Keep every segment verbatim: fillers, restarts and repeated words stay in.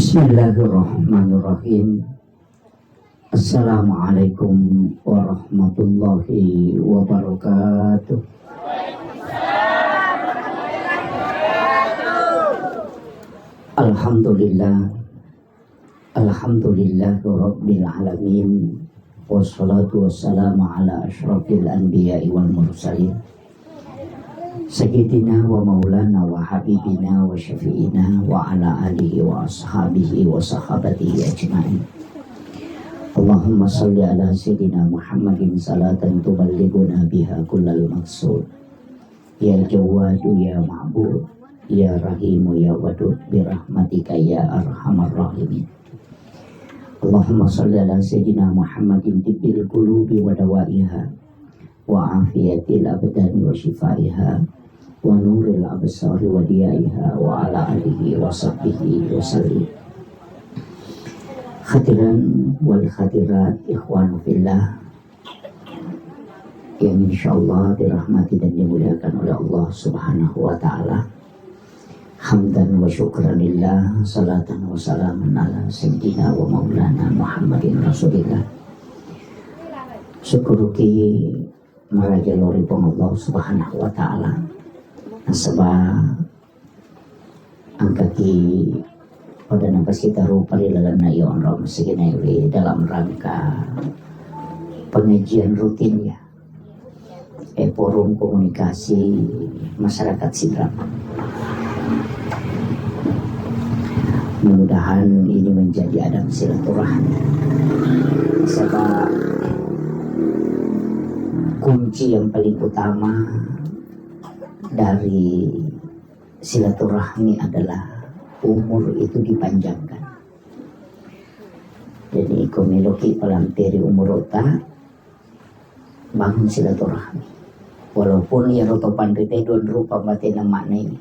Bismillahirrahmanirrahim. Assalamualaikum warahmatullahi wabarakatuh. Alhamdulillah. Alhamdulillahirabbil alamin. Wassalatu wassalamu ala asyrafil anbiya'i wal mursalin. Sayyidina wa maulana wa habibina wa syafi'ina wa ala alihi wa ashabihi wa sahabatihi ajma'in. Allahumma salli ala sayyidina Muhammadin salatan tuballighuna biha kullal maqsud. Ya Jawwadu ya Ma'bud, ya Rahimu ya Wadud, birahmatika ya arhamar rahimin. Allahumma salli ala sayyidina Muhammadin tibbil qulubi wa dawaiha, wa afiyatil abdani wa shifaiha, wa nuril absari wa diyaiha, wa ala alihi wa sahbihi wa sallim. Hadirin wal hadirat, ikhwanu fillah, yang insyaallah dirahmati dan dimuliakan oleh Allah Subhanahu wa Ta'ala. Hamdan wa syukran lillah, salatan wa salaman ala sayyidina wa maulana Muhammadin Rasulillah. Syukuruki maraja lao ri Puang Allah Subhanahu wa Ta'ala. Nasaba engkaki pada napasitarupa ri lalenna iya onrong masiginaewe dalam rangka pengajian rutin ya. Eh, forum komunikasi masyarakat Sidrap. Mudah-mudahan ini menjadi adab silaturahmi. Sebab kunci yang paling utama dari silaturahmi adalah umur itu dipanjangkan. Jadi, ko meloki palamperi umurutta, bangun silaturahmi. Walaupun iyaro to panrita dua rupa mate na makna ini.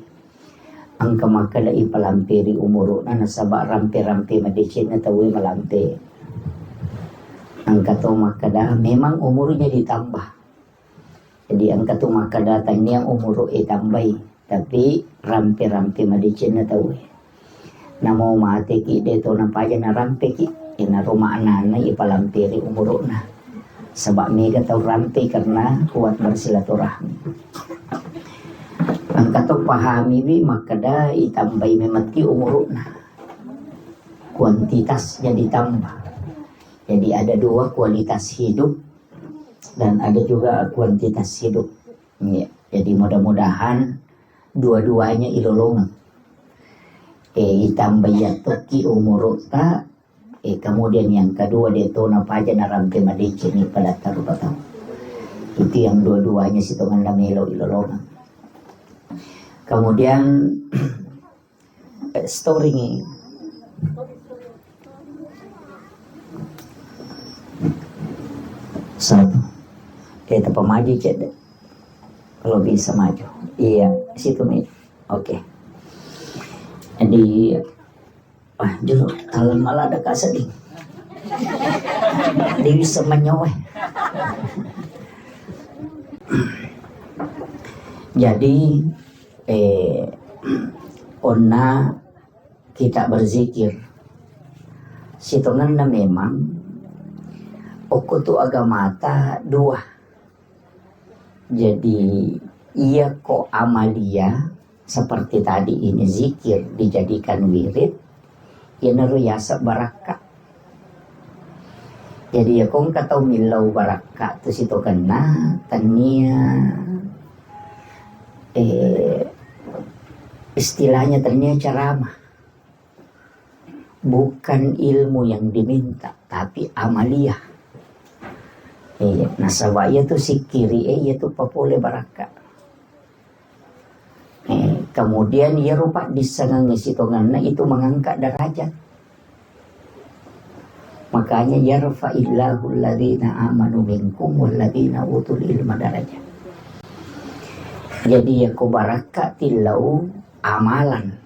Engka makkeda ipalamperi umuruna nasaba rampe-rampe madecenna tauwe malampe. Engka to makkeda memang umurnya ditambah. Jadi engka tu makkeda tennia umuru e tambai, tapi rampe-rampe madecenna tauwe. Namo mateki de to napaja narampeki, iyanaro maknana ipalamperi umuruna. Sebab mega tau rampe karena kuat bersilaturahmi. Engka to pahamiwi makkeda itambai memetti umuruna. Kuantitasnya ditambah. Jadi ada dua kualitas hidup dan ada juga kuantitas hidup. Iya. Jadi mudah-mudahan dua-duanya ilolongeng. Eh, itambai yattoki umurutta, eh, kemudian yang kedua de to napaja narampe madeceng ni padatta rupa tau. Itu yang dua-duanya sitongenna melo ilolongeng. Kemudian Eh, story ni. Satu. Eh, tepa maju cek deh. Kalau bisa maju. Iya, situ mi. Oke. Jadi, ah, jolo, kalau malah ada kasih deh. Dia bisa menyoe. Jadi, eh, onna kita berzikir. Sitongenna memang okko tu agamata dua. Jadi, iya ko amalia seperti tadi ini zikir dijadikan wirid, iyanaro yaseng barakka. Jadi, iya ko engka tau millau barakka tu sitongenna, tennia, eh, istilahnya tennia ceramah. Bukan ilmu yang diminta, tapi amalia. Iya, nasaba iya tu sikkiri e, iya tu papole barakka. Eh, kemudian iya rupa dissengengnge sitongenna itu mengangkat derajat. Makanya yarfa'illahu alladhina amanu minkum walladhina utul ilma darajat. Jadi iya ko barakka tillau amalan.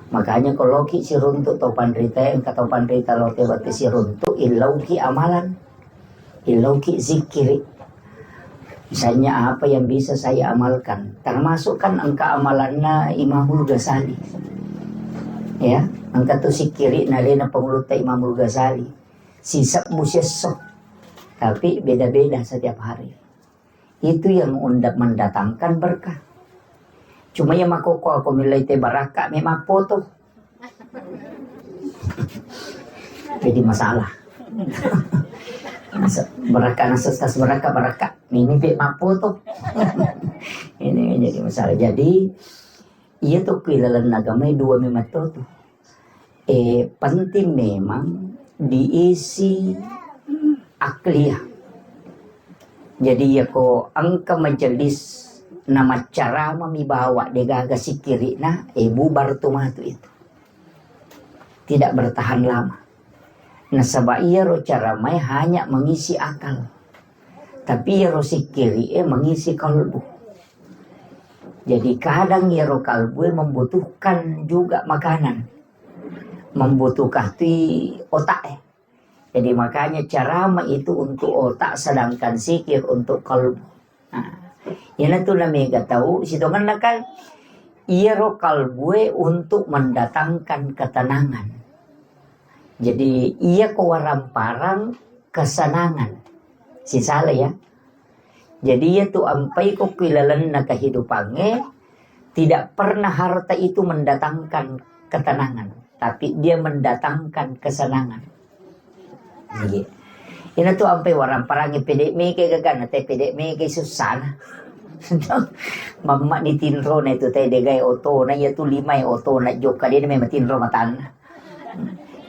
Makanya ko loki siruntuk to panrita, engka to panrita lo tewati siruntuk, illauki amalan. Illauki zikiri. Misalnya apa yang bisa saya amalkan? Termasuk kan engka amalanna Imamul Ghazali. Ya, engka tu sikkiri nalena pangulutta Imamul Ghazali. Sisebbu siesso. Tapi beda-beda setiap hari. Itu yang unda-, mendatangkan berkah. Cuma ya makkokko ko millai te barakka me mappoto. Jadi masalah. Masa-, barakka nasa tas barakka, barakka. Ini pe mappoto. Ini jadi masalah. Jadi, iya tu ku ilalenna agama dua memang tu. Eh, penting memang diisi akliyah. Jadi, yako engka majelis na maccarama mi bawa degaga sikkiri'na, eh, bubar tu matu itu. Tidak bertahan lama. Nasaba iyaro caramae hanya mengisi akal. Tapi iyaro sikkiri'e mengisi kalbu. Jadi, kadang iyaro kalbue membutuhkan juga makanan. Membutuhkan tu otak, eh. Jadi, makanya ceramah itu untuk otak, sedangkan zikir untuk kalbu. Nah, iyana tu namega tau, sitongenna kan iyaro kalbue untuk mendatangkan ketenangan. Jadi, iya ko waramparang kesenangan. Sisala ya. Jadi, iya tu ampai ko ku ilalenna kehidupangnge, tidak pernah harta itu mendatangkan ketenangan, tapi dia mendatangkan kesenangan. Iya. Ina tu ampai waramparang pede mege gagana, te pede mege susana. Mamma ni tinrona itu te degai otona, iya tu limai otona jokka, de memang tinro matanna.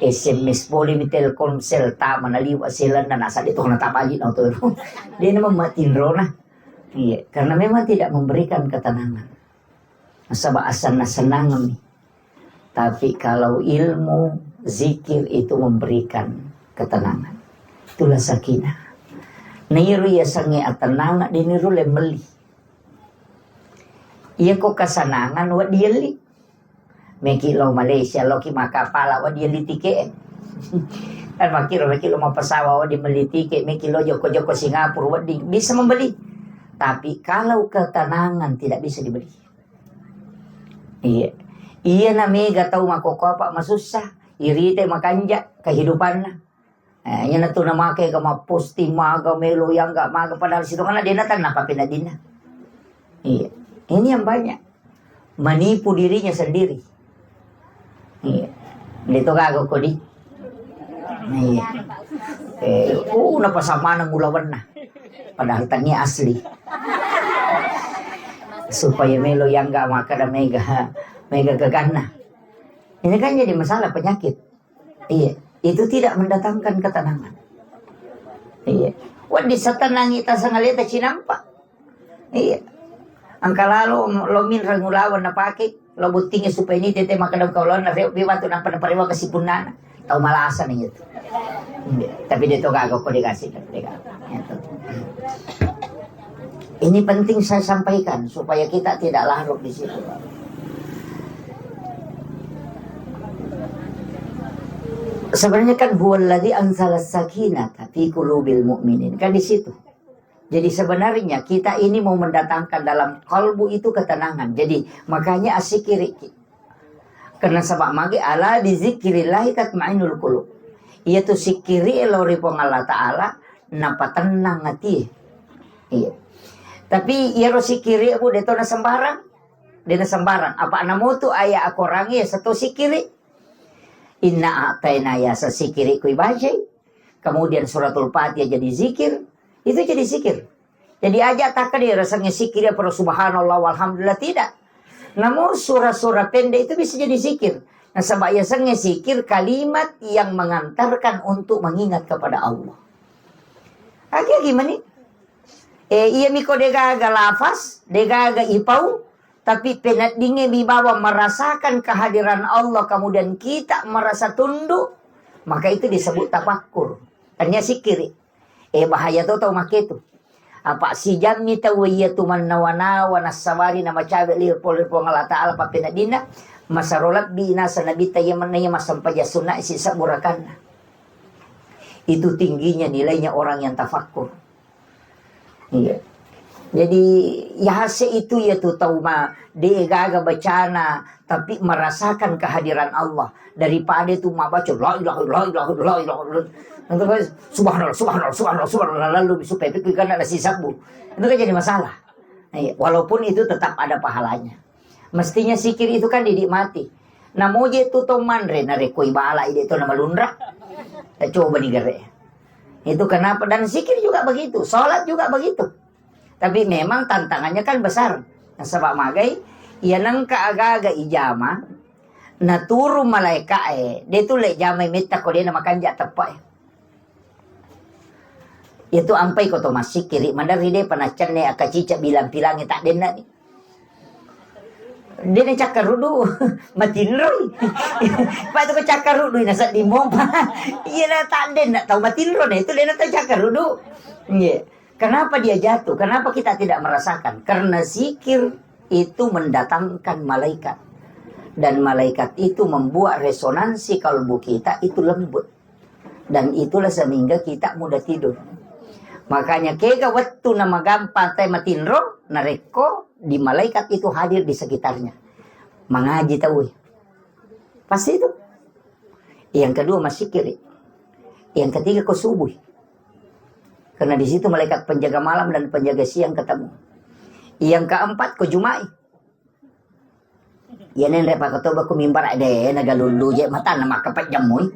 S M S pole mi Telkomsel, tama naliwa selenna, nasa de tona tabali na oto. De memang matinrona. Iya, karena memang tidak memberikan ketenangan. Nasaba asanna senang mi. Tapi kalau ilmu, zikir itu memberikan ketenangan. Itulah sakinah. Na iyaro yasengnge atenanga, de niru le melli. Iya ko kesenangan, wa dielli. Meki lao Malaysia, lao ki makkapala, wa dielli tike. Kan makkiro, meki lao mappesawa, wa dimelli tike, meki lao joko-joko Singapura, wa di-, bisa membeli. Tapi kalau ketenangan tidak bisa dibeli. Iya. Iya na mega tau makkokkoe apa masussa, irite makanja kehidupanna. Eh, iyana tu namake ga mapposting maga, melo yang ga maga, padahal sitongenna dena tanna papenadina. Iya. Ini yang banyak. Menipu dirinya sendiri. Iya. De to gaga ko di. Iya. Eh, uh, napasamana mulawenna. Padahal tania asli. Supaya melo yang ga makkada mega, mega gaganna. Ini kan jadi masalah penyakit. Iya, itu tidak mendatangkan ketenangan. Iya. Wedding satenangi tasangaleta cinampa. Iya. Engka lalo lo minreng ulaweng napake, lo bottingi supaya ni tete makkeda engka ulaweng na reo batu nampa naparewa kasipunnana. Tau malasa ni itu. Iya. Tapi de to gaga ko dikasih, de gaga. Iya to. Ini penting saya sampaikan supaya kita tidak larut di situ. Sebenarnya kan huwallazi anzala sakinata fi qulubil mu'minin. Kan di situ. Jadi sebenarnya kita ini mau mendatangkan dalam kalbu itu ketenangan. Jadi makanya asikiri. Karena sebab magi ala bizikrillahi tatmainnul qulub. Iya tu sikiri lao ri Puang Allah Ta'ala, napatennang ati. Iya. Tapi iyaro sikiri, Bu, de to na sembarang. De na sembarang. Apa namutu ayat Al-Quran iya seto sikiri. Inna a'taina ya, sesikiri kui bajai. Kemudian suratul Fatihah jadi zikir. Itu jadi zikir. Jadi aja takkeda rasengnge sikiri apa subhanallah walhamdulillah, tidak. Namun surah-surah pendek itu bisa jadi zikir. Nasaba yasengnge sikir kalimat yang mengantarkan untuk mengingat kepada Allah. Agi-agi mani. Eh, iya miko degaga lafaz, degaga ipau, tapi peneddingnge mi bawang merasakan kehadiran Allah, kemudian kita merasa tunduk, maka itu disebut tafakkur. Tania sikiri. Eh, bahaya to tau make tu. Apa sijammi tau iya tu mannawa-nawa nassawari namacawe li pole Puang Allah Ta'ala pappeneddinna, masaro lebbi nasa nabitta iya menna iya massempajang sunna sisebbu rakanna. Itu tingginya nilainya orang yang tafakkur. Iya. Jadi, yase itu ya tu tau ma, de gaga bacana, tapi merasakan kehadiran Allah. Daripada tu mabaca, "La ilaha, la ilaha, la ilaha illallah." Nanti kan, "Subhanallah, subhanallah, subhanallah, subhanallah," lalu supaya pikir kan ada sisabbu. Itu kan jadi masalah. Iya, walaupun itu tetap ada pahalanya. Mestinya zikir itu kan dinikmati. Namoje tu to manre, narekko ibala ide to namalunra. Eh, coba digere. Itu kenapa? Dan zikir juga begitu, sholat juga begitu. Tapi memang tantangannya kan besar. Nasaba magai, iya nengka aga-aga ijama, naturu malaika e, de tu le jamai metta ko de na makanja teppa e. Iya tu ampai ko to massikkiri, maderri de panaccanne aka cicak bilang-pilangi tak denna ni. De na cakka rudu, matinroi. Pak tu ko cakka rudu, na sedding mompa. Iya na tak denna tau matinro na itu de na tau cakka rudu. Iya. Kenapa dia jatuh? Kenapa kita tidak merasakan? Karena zikir itu mendatangkan malaikat. Dan malaikat itu membuat resonansi kalbu kita itu lembut. Dan itulah sehingga kita mudah tidur. Makanya kega wettu na magampang tai matinro, narekko di malaikat itu hadir di sekitarnya. Mangaji tau. Pasti itu. Yang kedua masih kiri. Yang ketiga ko subuh. Karena di situ malaikat penjaga malam dan penjaga siang ketemu. Yang keempat ko Jumai. Iya nenre pakatoba ku mimbar de na galullu je mata na makkapajjammui.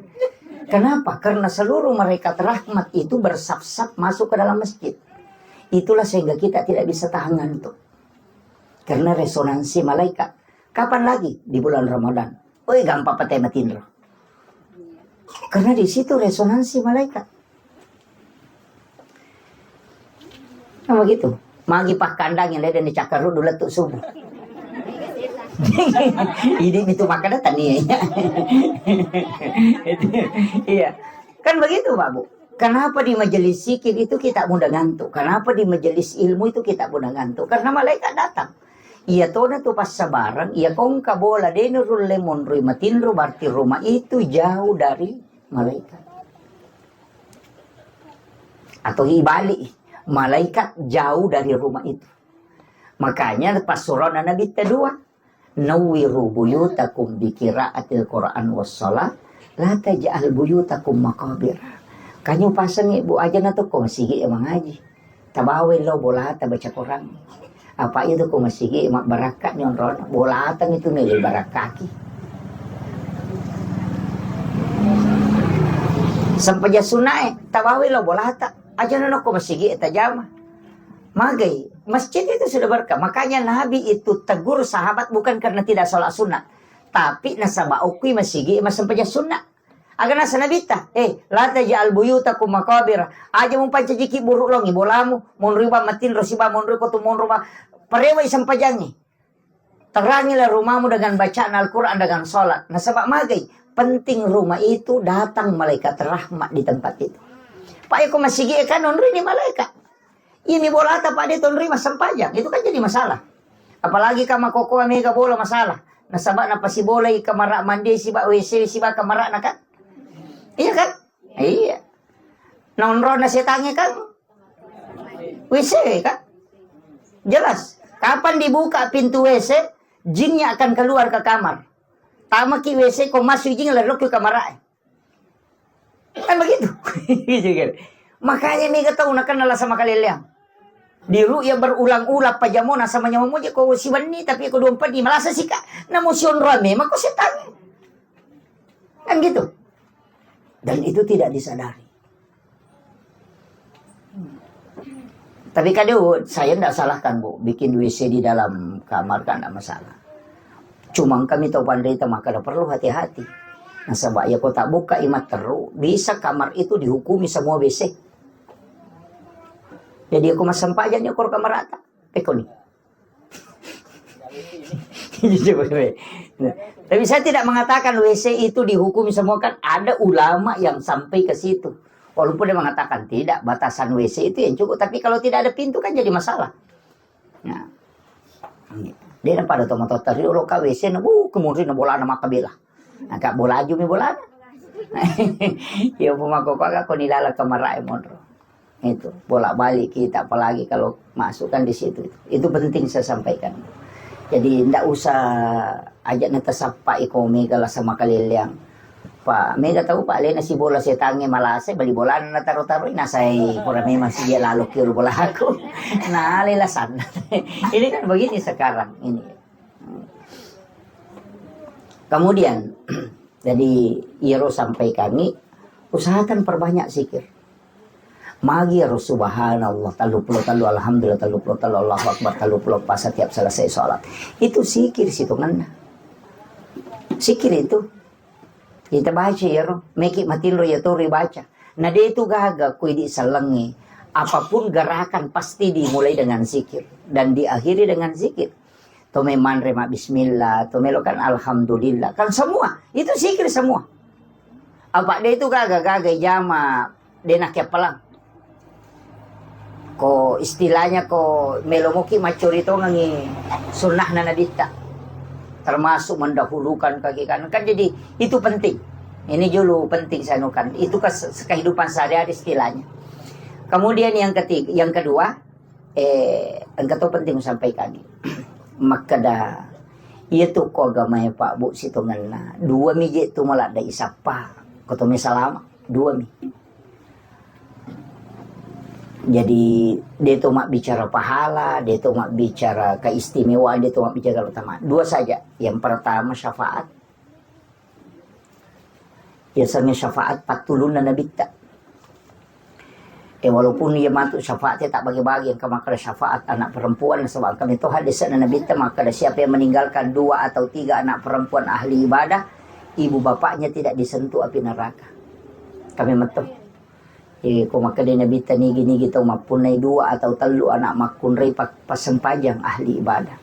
Kenapa? Karena seluruh malaikat rahmat itu bersap-sap masuk ke dalam masjid. Itulah sehingga kita tidak bisa tahan ngantuk. Karena resonansi malaikat. Kapan lagi? Di bulan Ramadan. Oi, gampang patai matinro. Karena di situ resonansi malaikat. Nah, begitu. Magi pakkandang yang lain cakar dulu lettu subuh. Ini itu makanya tania. Iya. Kan begitu, Pak Bu. Kenapa di majelis zikir itu kita mudah ngantuk? Kenapa di majelis ilmu itu kita mudah ngantuk? Karena malaikat datang. Iya tona tu passabarang, iya kongka bola dena rulle monroi matinro, berarti rumah itu jauh dari malaikat. Atau ibalik, malaikat jauh dari rumah itu. Makanya pas surah Nabi kedua, "Nawwiru buyutakum bi qiraatil Qur'an was shalah, la taj'al buyutakum maqabir." Kanyu pasengngi, Bu, aja na tokko masigi mangaji. Tabawa lo bolata baca Quran. Apa itu ko masigi mabbarakka ni onrona. Bolata itu mele barakkaki. Sempajang sunnae, tabawa lo bolata. Aja na ko masigi tajama. Magai, masjid itu sudah berkah. Makanya Nabi itu tegur sahabat bukan karena tidak sholat sunnah, tapi nasaba okui masigi massempajang sunnah. Aga nasa Nabitta, "Eh, la taj'al buyutakum maqabir." Aja mupancajiki buruk longi bolamu, monroi ba matinro siba monroi ko tu monro ba. Parewai sempajangi. Terangilah rumahmu dengan bacaan Al-Quran, dengan sholat. Nasaba magai, penting rumah itu datang malaikat rahmat di tempat itu. Pak, iko masigi kan onroi ni malaikat. Iyami bolata, Pak, de tonroi massempajang. Itu kan jadi masalah. Apalagi ka makokoa mega bola masalah. Nasaba napasibolai kamara mandi siba W C siba kamarana kan? Iya kan? Iya. Nonrona setangnge kan? W C kan? Jelas. Kapan dibuka pintu W C, jinnya akan keluar ke kamar. Tamaki W C ko masuk jing lerokki kamarae. Kan begitu. Gitu kan. Makanya mega tau nakenna lasa makaleleang. Di ru'ya berulang-ulang pajamona sama nyawa moje ko siwenni tapi ko dua empat di malasa sika. Namo sionroa memang ko setan. Kan gitu. Dan itu tidak disadari. Tapi kadang saya ndak salahkan, Bu, bikin W C di dalam kamar kan ndak masalah. Cuma kami tahu pandai maka ada perlu hati-hati. Nasaba ya ko tabbuka imat teru, bisa kamar itu dihukumi semua W C. Jadi aku massempajang ni ko kamarata. Pekoni. Tapi saya tidak mengatakan W C itu dihukumi semua, kan ada ulama yang sampai ke situ. Walaupun dia mengatakan tidak, batasan W C itu yang cukup. Tapi kalau tidak ada pintu kan jadi masalah. Nah, dia pada tomat tadi lo ka W C na, bu, kemudian bolana maka bela. Nah, kak bola aju mi bolana. Ya pemako kok koni lala kamarae monro. Itu, bolak-balik kita, apalagi kalau masuk kan di situ. Itu penting saya sampaikan. Jadi, ndak usah aja natasappai ko mega lasa makaleleang. Pak, mega tahu Pak, lena si bola setangnge malase, bali bolana nataro-taroi, nasai pura memang si dia lalu kiru bolaku. Nah, lela sana. Ini kan begini sekarang ini. Kemudian, jadi, iyaro sampaikangi, usahakan perbanyak zikir. Magi iyaro subhanallah telluppulo tellu, alhamdulillah telluppulo tellu, Allahu Akbar telluppulo empat setiap selesai sholat. Itu zikir sitongenna. Zikir itu. Kita baca iyaro, meki matinro iyatoro baca. Nah, de tu gaga ko idi sellengnge. Apapun gerakan pasti dimulai dengan zikir dan diakhiri dengan zikir. To me manre ma bismillah, to melo kan alhamdulillah. Kan semua, itu zikir semua. Apa de itu gaga-gaga jama de nakkeappalang. Ko istilahnya ko melo moki maccori tongengi sunnahna nabitta. Termasuk mendahulukan kaki kanan. Kan jadi itu penting. Ini dulu penting saya anukan. Itu kes- kehidupan sehari-hari istilahnya. Kemudian yang ketiga, yang kedua, eh, engka to penting sampaikan. Makkeda, iya tu ko agamae Pak Bu sitongenna. Dua mi je tu maladde isappa. Ko to me salama, dua mi. Jadi, de to mabbicara pahala, de to mabbicara keistimewaan, de to mabbicara utama. Dua saja. Yang pertama syafaat, Yasengnge syafaat pattulunna nabitta. Eh, walaupun iya matu syafaat tak bagi-bagi, engka makkeda syafaat anak perempuan, nasaba engka meto hadisna nabitta makkeda, siapa yang meninggalkan dua atau tiga anak perempuan ahli ibadah, ibu bapaknya tidak disentuh api neraka. Kami meto. Eh, ko makkeda nabitta nigi-nigi tau mappunnai dua atau tellu anak makkunrai pa- passempajang ahli ibadah.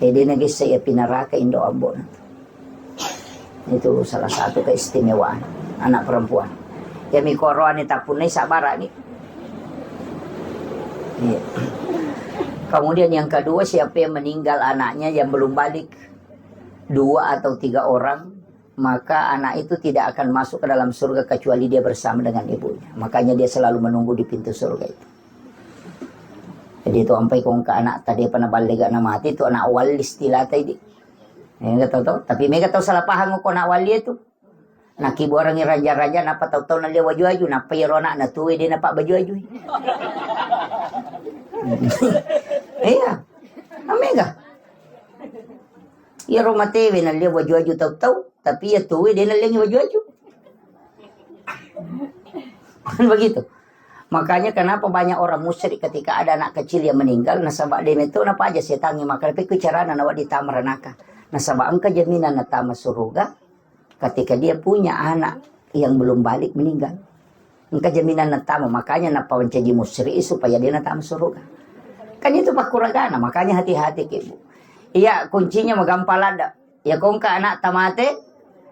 Eh, de nagessai api neraka indo ambo'na. Itu salah satu keistimewaan anak perempuan. Ya, mi koroane tappunnai sabarani. Iya. Kemudian yang kedua, siapa yang meninggal anaknya yang belum balik, dua atau tiga orang, maka anak itu tidak akan masuk ke dalam surga kecuali dia bersama dengan ibunya. Makanya dia selalu menunggu di pintu surga itu. Jadi itu ampai kongka anak tadi pernah balik gak namati itu anak wali istilahnya ini. Ya, nggak tahu, tahu. Tapi mega tahu salah paham kok anak wali itu. Nah, kibuarangi raja-raja, napa tahu-tahu nalia waju-waju, napa iyaro anak na tuwe dia napa baju-waju. Iya. Amega. Iyaro matewe nalia waju-waju tahu-tahu, tapi iya tuwe dia nalia waju-waju. Kan begitu. Makanya kenapa banyak orang musyrik ketika ada anak kecil yang meninggal, nasaba de meto napa aja setangi maka tapi ku carana nawa ditama ranaka. Nasaba engka jaminan natama suruga ketika dia punya anak yang belum balik meninggal. Engka jaminan natama, makanya napawancaji musyrik supaya dia natama suruga. Kan itu pakkuragana, makanya hati-hati ki, Bu. Iya, kuncinya magampang ladda. Ya kongka anak tamate,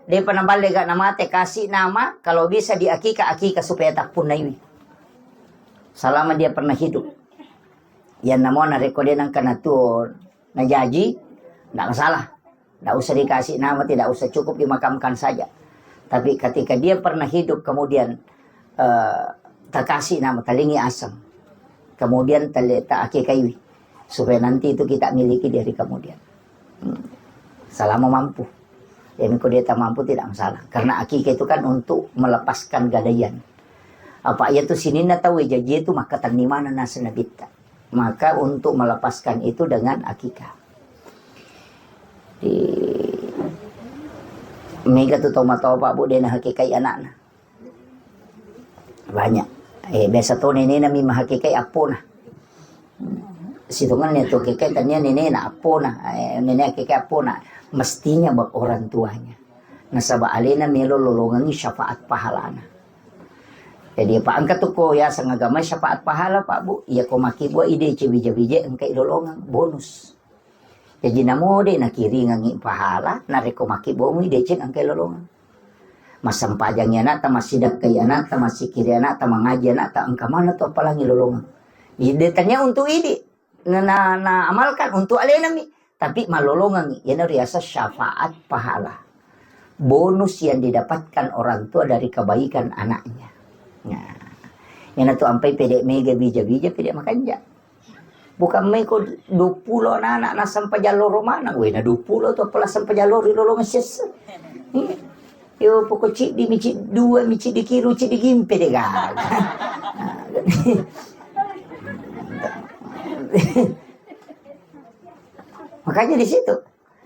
depa naballe ga namate, kasih nama, kalau bisa di akika, akika supaya tappunnaiwi. Selama dia pernah hidup. Yang namanya rekode nang kena tuo, najaji, ndak masalah. Ndak usah dikasih nama, tidak usah, cukup dimakamkan saja. Tapi ketika dia pernah hidup, kemudian, eh, takasih nama, talingi aseng. Kemudian tale-, tak akikaiwi. Supaya nanti itu kita miliki di hari kemudian. Hmm. Selama mampu. Jadi, kalau dia tak mampu, tidak masalah. Karena akikah itu kan untuk melepaskan gadaian. Apa iya tu sininna tau jaji itu maka tannimana nasa nabitta. Maka untuk melepaskan itu dengan akikah. Di mega tu tau matoa, Pak, Bu, dena hakikai anakna. Banyak. Eh, biasa to nenena mi mahakikai appona. Sitongenna tu hakikai tania nenena appona. Eh, nene hakikai appona. Mestinya bak orang tuanya. Nasaba alena melo lolongengi syafaat pahalana. Jadi, Pak, engka tu ko yaseng agama syafaat pahala, Pak, Bu. Iya ko makkibua ide ce wija-wije engka ilolongeng bonus. Jaji namo de nakiringengi pahala, narekko makkibua mu deceng engka ilolongeng. Massempajangi anakta, massidakkai anakta, massikiri anakta, mangaji anakta, engka mana tu appalangi lolongeng. Ide tania untuk idi. Na, na, na amalkan untuk alena mi. Tapi malolongengi, iyana riaseng syafaat pahala. Bonus yang didapatkan orang tua dari kebaikan anaknya. Nah, Iyana tu ampai pede mega bija-bija, pede makanja. Bukan mai ko dua puluh anak-anak nasempajang loro maneng. Wena dua puluh tu, apala sempajang loro ri lolongang sessa. Iya. Yo, poko ciddi mi, cid-, dua mi, ciddi kiru, ciddi gimpe, de gaga. Makanya di situ.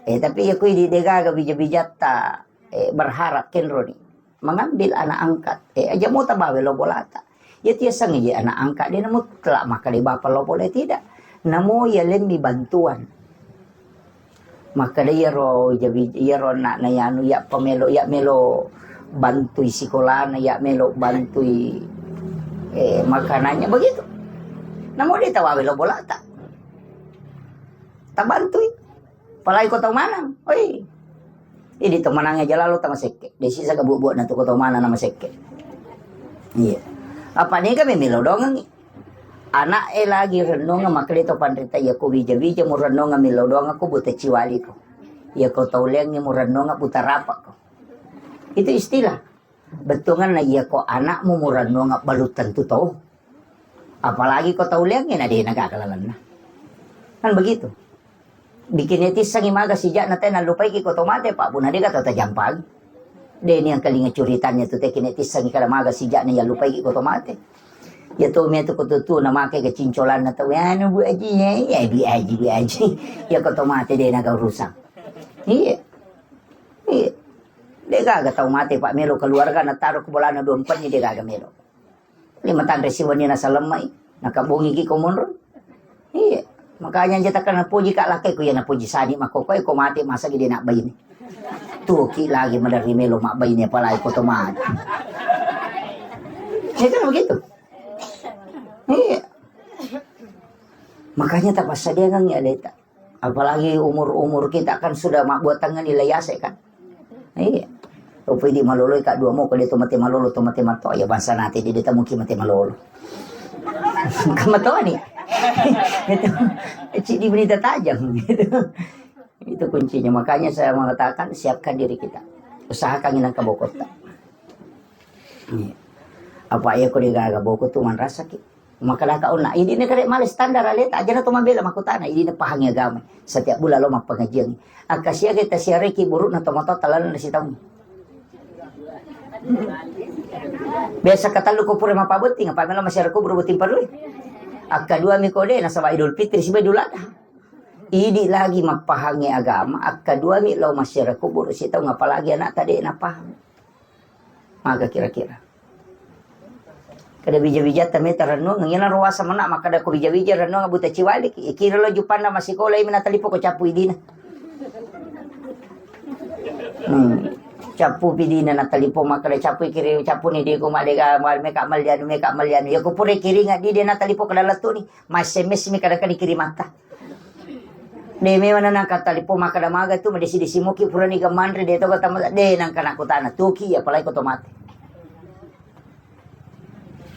Eh, tapi ya kui di de gaga bija-bijatta, eh, berharap kenro ni. Mengambil anak angkat. Eh, aja mau tabawe lo bolata. Ya tiasang je anak angkat, de namu telak maka de bapa lo boleh tidak. Namu ya lemmi bantuan. Makkeda iyaro jabi, iyaro ana'na yanu, ya pamelo, ya melo bantui sikolana, ya melo bantui, eh, makanannya begitu. Namo de tawawe lo bolata. Tabantui. Apalagi ko tau manang. Oi. Idi to manangnya jalalo tamasekke. Desi saga buat-buat na tu ko tau manang namasekke. Iya. Apa nega memelo dongangi. Ana'e lagi rennungeng makkeda to panrita, iyako wija-wija murennungeng millau doangko buta ciwaliko. Iyako tauleangngi murennungeng buta rapakko. Itu istilah. Bettuanganna iyako anakmu murennungeng balu tentu tau. Apalagi ko tauleangngi na de nagaga lalenna. Kan begitu. Bikin itissengi maga sijakna te nallupaiki ko to mate, Pak, punna dega tau tajampang. De ni engkalinga curitannya tu te kine tissengi kada maga sijakna yallupaiki ko to mate. Ya to me tu ko tu, tu na make ke cincolanna tau, anu Bu Aji, ya, ya Bu Aji, Bu Aji. Ya ko to mate de naga urusan. Iya. Iya. De gaga tau mate, Pak, melo keluarga na taro ke bolana dua empat ni de gaga melo. Lima tanre siwenni nasalemmai, nakabongiki ko monro. Iya, makanya aja takkan napoji ka lakkai ko iya napoji sani makko ko, ko mate masa gede nak baine. Tuki lagi maderri melo mak baine apalagi ko to mate. Ya kan begitu. Iya. Makanya tak pasadiakan ya leta. Apalagi umur-umur kita kan sudah mabbuat tangan nilai ase kan. Iya. Rupa di malolo ka dua mo ko de to mate malolo to mate mato ya bangsa nate de, de tamuki mate malolo. Kamatoa ni. Itu cik di berita tajam gitu. Itu kuncinya. Makanya saya mengatakan siapkan diri kita. Usahakan inang kabokota. Iya. Apa ya ko de gaga boko tu manrasaki. Makkedaka onna, idina kare male standar aleta, ajana to mabela makkutana, idina pahangi agama. Setiap bulan lo mappengajian. Akka siaga tasiareki burukna tomatoatta lalenna sitaung. Biasa katellu ko pura mapabotting, apa melo masiara kubur botting parui. Akka dua mi kode nasaba Idul Fitri siba Idul Adha. Idi lagi mappahangi agama, akka dua mi lo masiara kubur sitaung, apalagi anakta de napahang. Maga kira-kira. Kada bija-bijatta meta rennuang, iyana ruasa mena makkada ko bija-bija rennuang buta ciwalik, ikira lo jupanna masikola imi natalipo ko cappu idina. Hmm. Cappu pidina natalipo makkada cappu ikiri cappu ni diku madega meka malianu meka malianu. Ya ko pura kiringa di de natalipo kada lettu ni, ma S M S mi kada kani kirimatta. De memang nangka talipo makkada maga tu madesi-desi muki purani ga manre de to kata mata de nangka nakutana tuki ya apalagi ko to mate.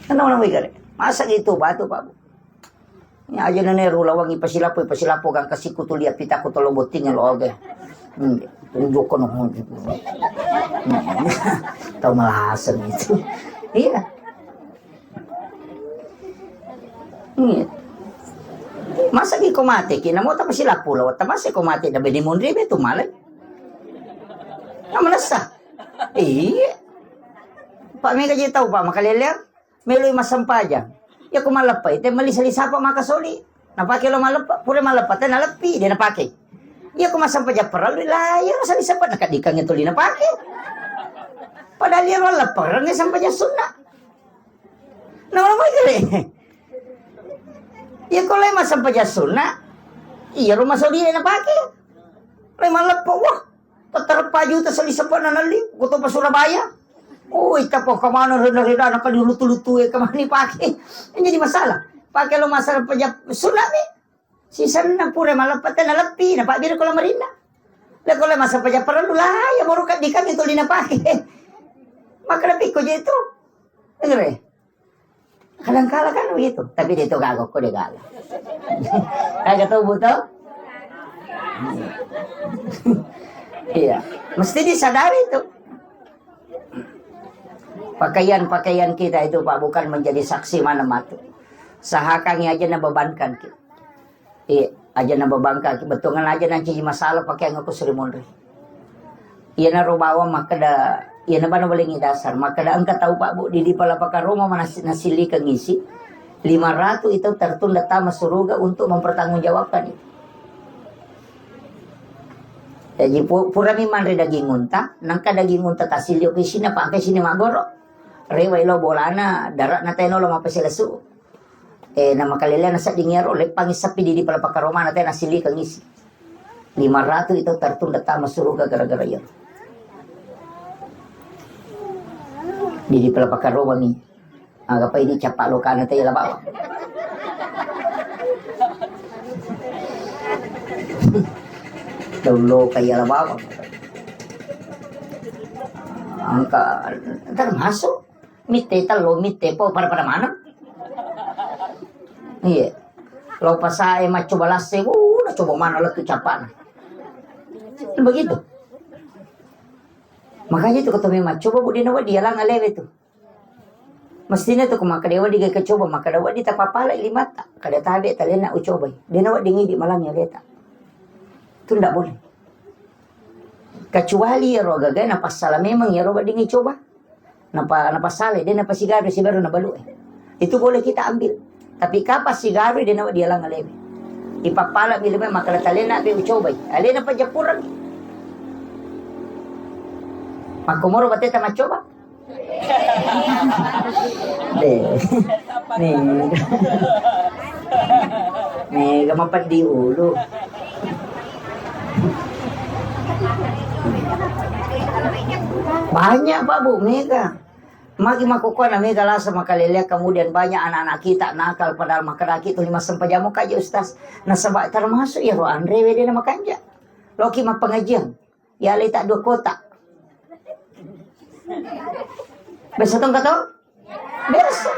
Kenapa nang wigare? Masa gitu batu Pak Bu? Ya aja nene ru lawangi pasilapo pasilapo gang kasiku tu lihat pitaku tolo botting lo oge. Hmm, tunjuk kono. Hmm. Tau malasan itu. Iya. Iya. Masa ki ko mate ki, namo tapa silappulo, tapa se ko mate da beni munri be tu male. Na manessa. Iya. Pak mega je tau Pak makaleleang, meloi massempajang. Ya ko malleppa ite meli sali sapa maka soli. Napake lo malleppa, pura malleppa te naleppi de napake. Ya ko massempajang parellu la ya sali sapa nakadikang tuli napake. Padahal ya malleppa reng sempajang sunna. Nawa mai kere. Iya ko lai massempajang sunna, iya ro masoli e napake. Lai malleppa, wah, tettereppa juta sali seppana nalli, ko to pa Surabaya. Oh, ita po kamana rena-rena naka dilutu-lutu e kamani pake. Jadi masalah. Pake lo massempajang sunna mi. Sisenna pura malleppa te naleppi, napabbiri ko lamarinna. Lako le massempajang parellu la, ya moro kadikang tuli napake. Maka napikko je tu. Dengar e. Kadang kala kan begitu, tapi de to gaga ko de gaga. Gaga to buto? Iya, mesti disadari itu. Pakaian-pakaian kita itu, Pak, bukan menjadi saksi mana matu. Sahakangi aja na bebankan ki. Iya, aja na bebankan ki. Betongan aja nanti masalah pakaian aku suri monri. Iyanaro bawang makkeda, iyana bana balengngi dasar, makkeda engka tau, Pak, Bu, di, di pala pakaroma mana nasi-, nasillikeng isi, lima ratu itu tertunda tama suruga untuk mempertanggungjawabkan itu. Jadi, pu-, purami manre daging unta, nangka daging unta tasilli ko isina, pangkai sini maggoro. Rewai lo bolana, darak na teno lo mapasilesu. Eh, namakalelena sedding iyaro, leppangi sappi di, di pala pakaromana tena silikeng isi. Lima ratu itu tertunda tama suruga gara-gara iyaro. Di, di pala pakaromami. Aga pa idi cappa lokana tela bawang. Daun loka iya la bawang. Engka termasuk mitte tello, mitte po, pada-pada maneng. Iya. Lo pasae maccoba lasse, wuh, na coba mana lettu cappana. Begitu. Makanya itu ketemu maccoba, Bu, dena wedding yalang alewe tu. Mestine tu ko makkeda wedding ga coba, makkeda wedding tapapala limatta. Kada tabe talena ucobai. Dena wedding idi malang ya beta. Itu ndak boleh. Kecuali iyaro gaga napassala memang iyaro wedding icoba. Napa, napassala, de napasigaru sibaru nabalu e. Itu boleh kita ambil. Tapi kapang sigaru de nawa dialang aleme. Ipappala mi leme makkeda talena be ucobai. Alena pajappureng. Makkomoro bateta maccoba. Deh. Nih. Mega mapeddi ulu. Banyak, Pak, Bu, mega. Magi makkukkuana mega lasa makalelea, kemudian banyak anak-anak kita nakal padahal makkedaki tuli massempajang mo kaji, Ustaz. Nasaba termasuk iyaro anre wedena makanja. Loki mappengajian. Ya, leta dua kotak. Biasa tong kato? Biasa.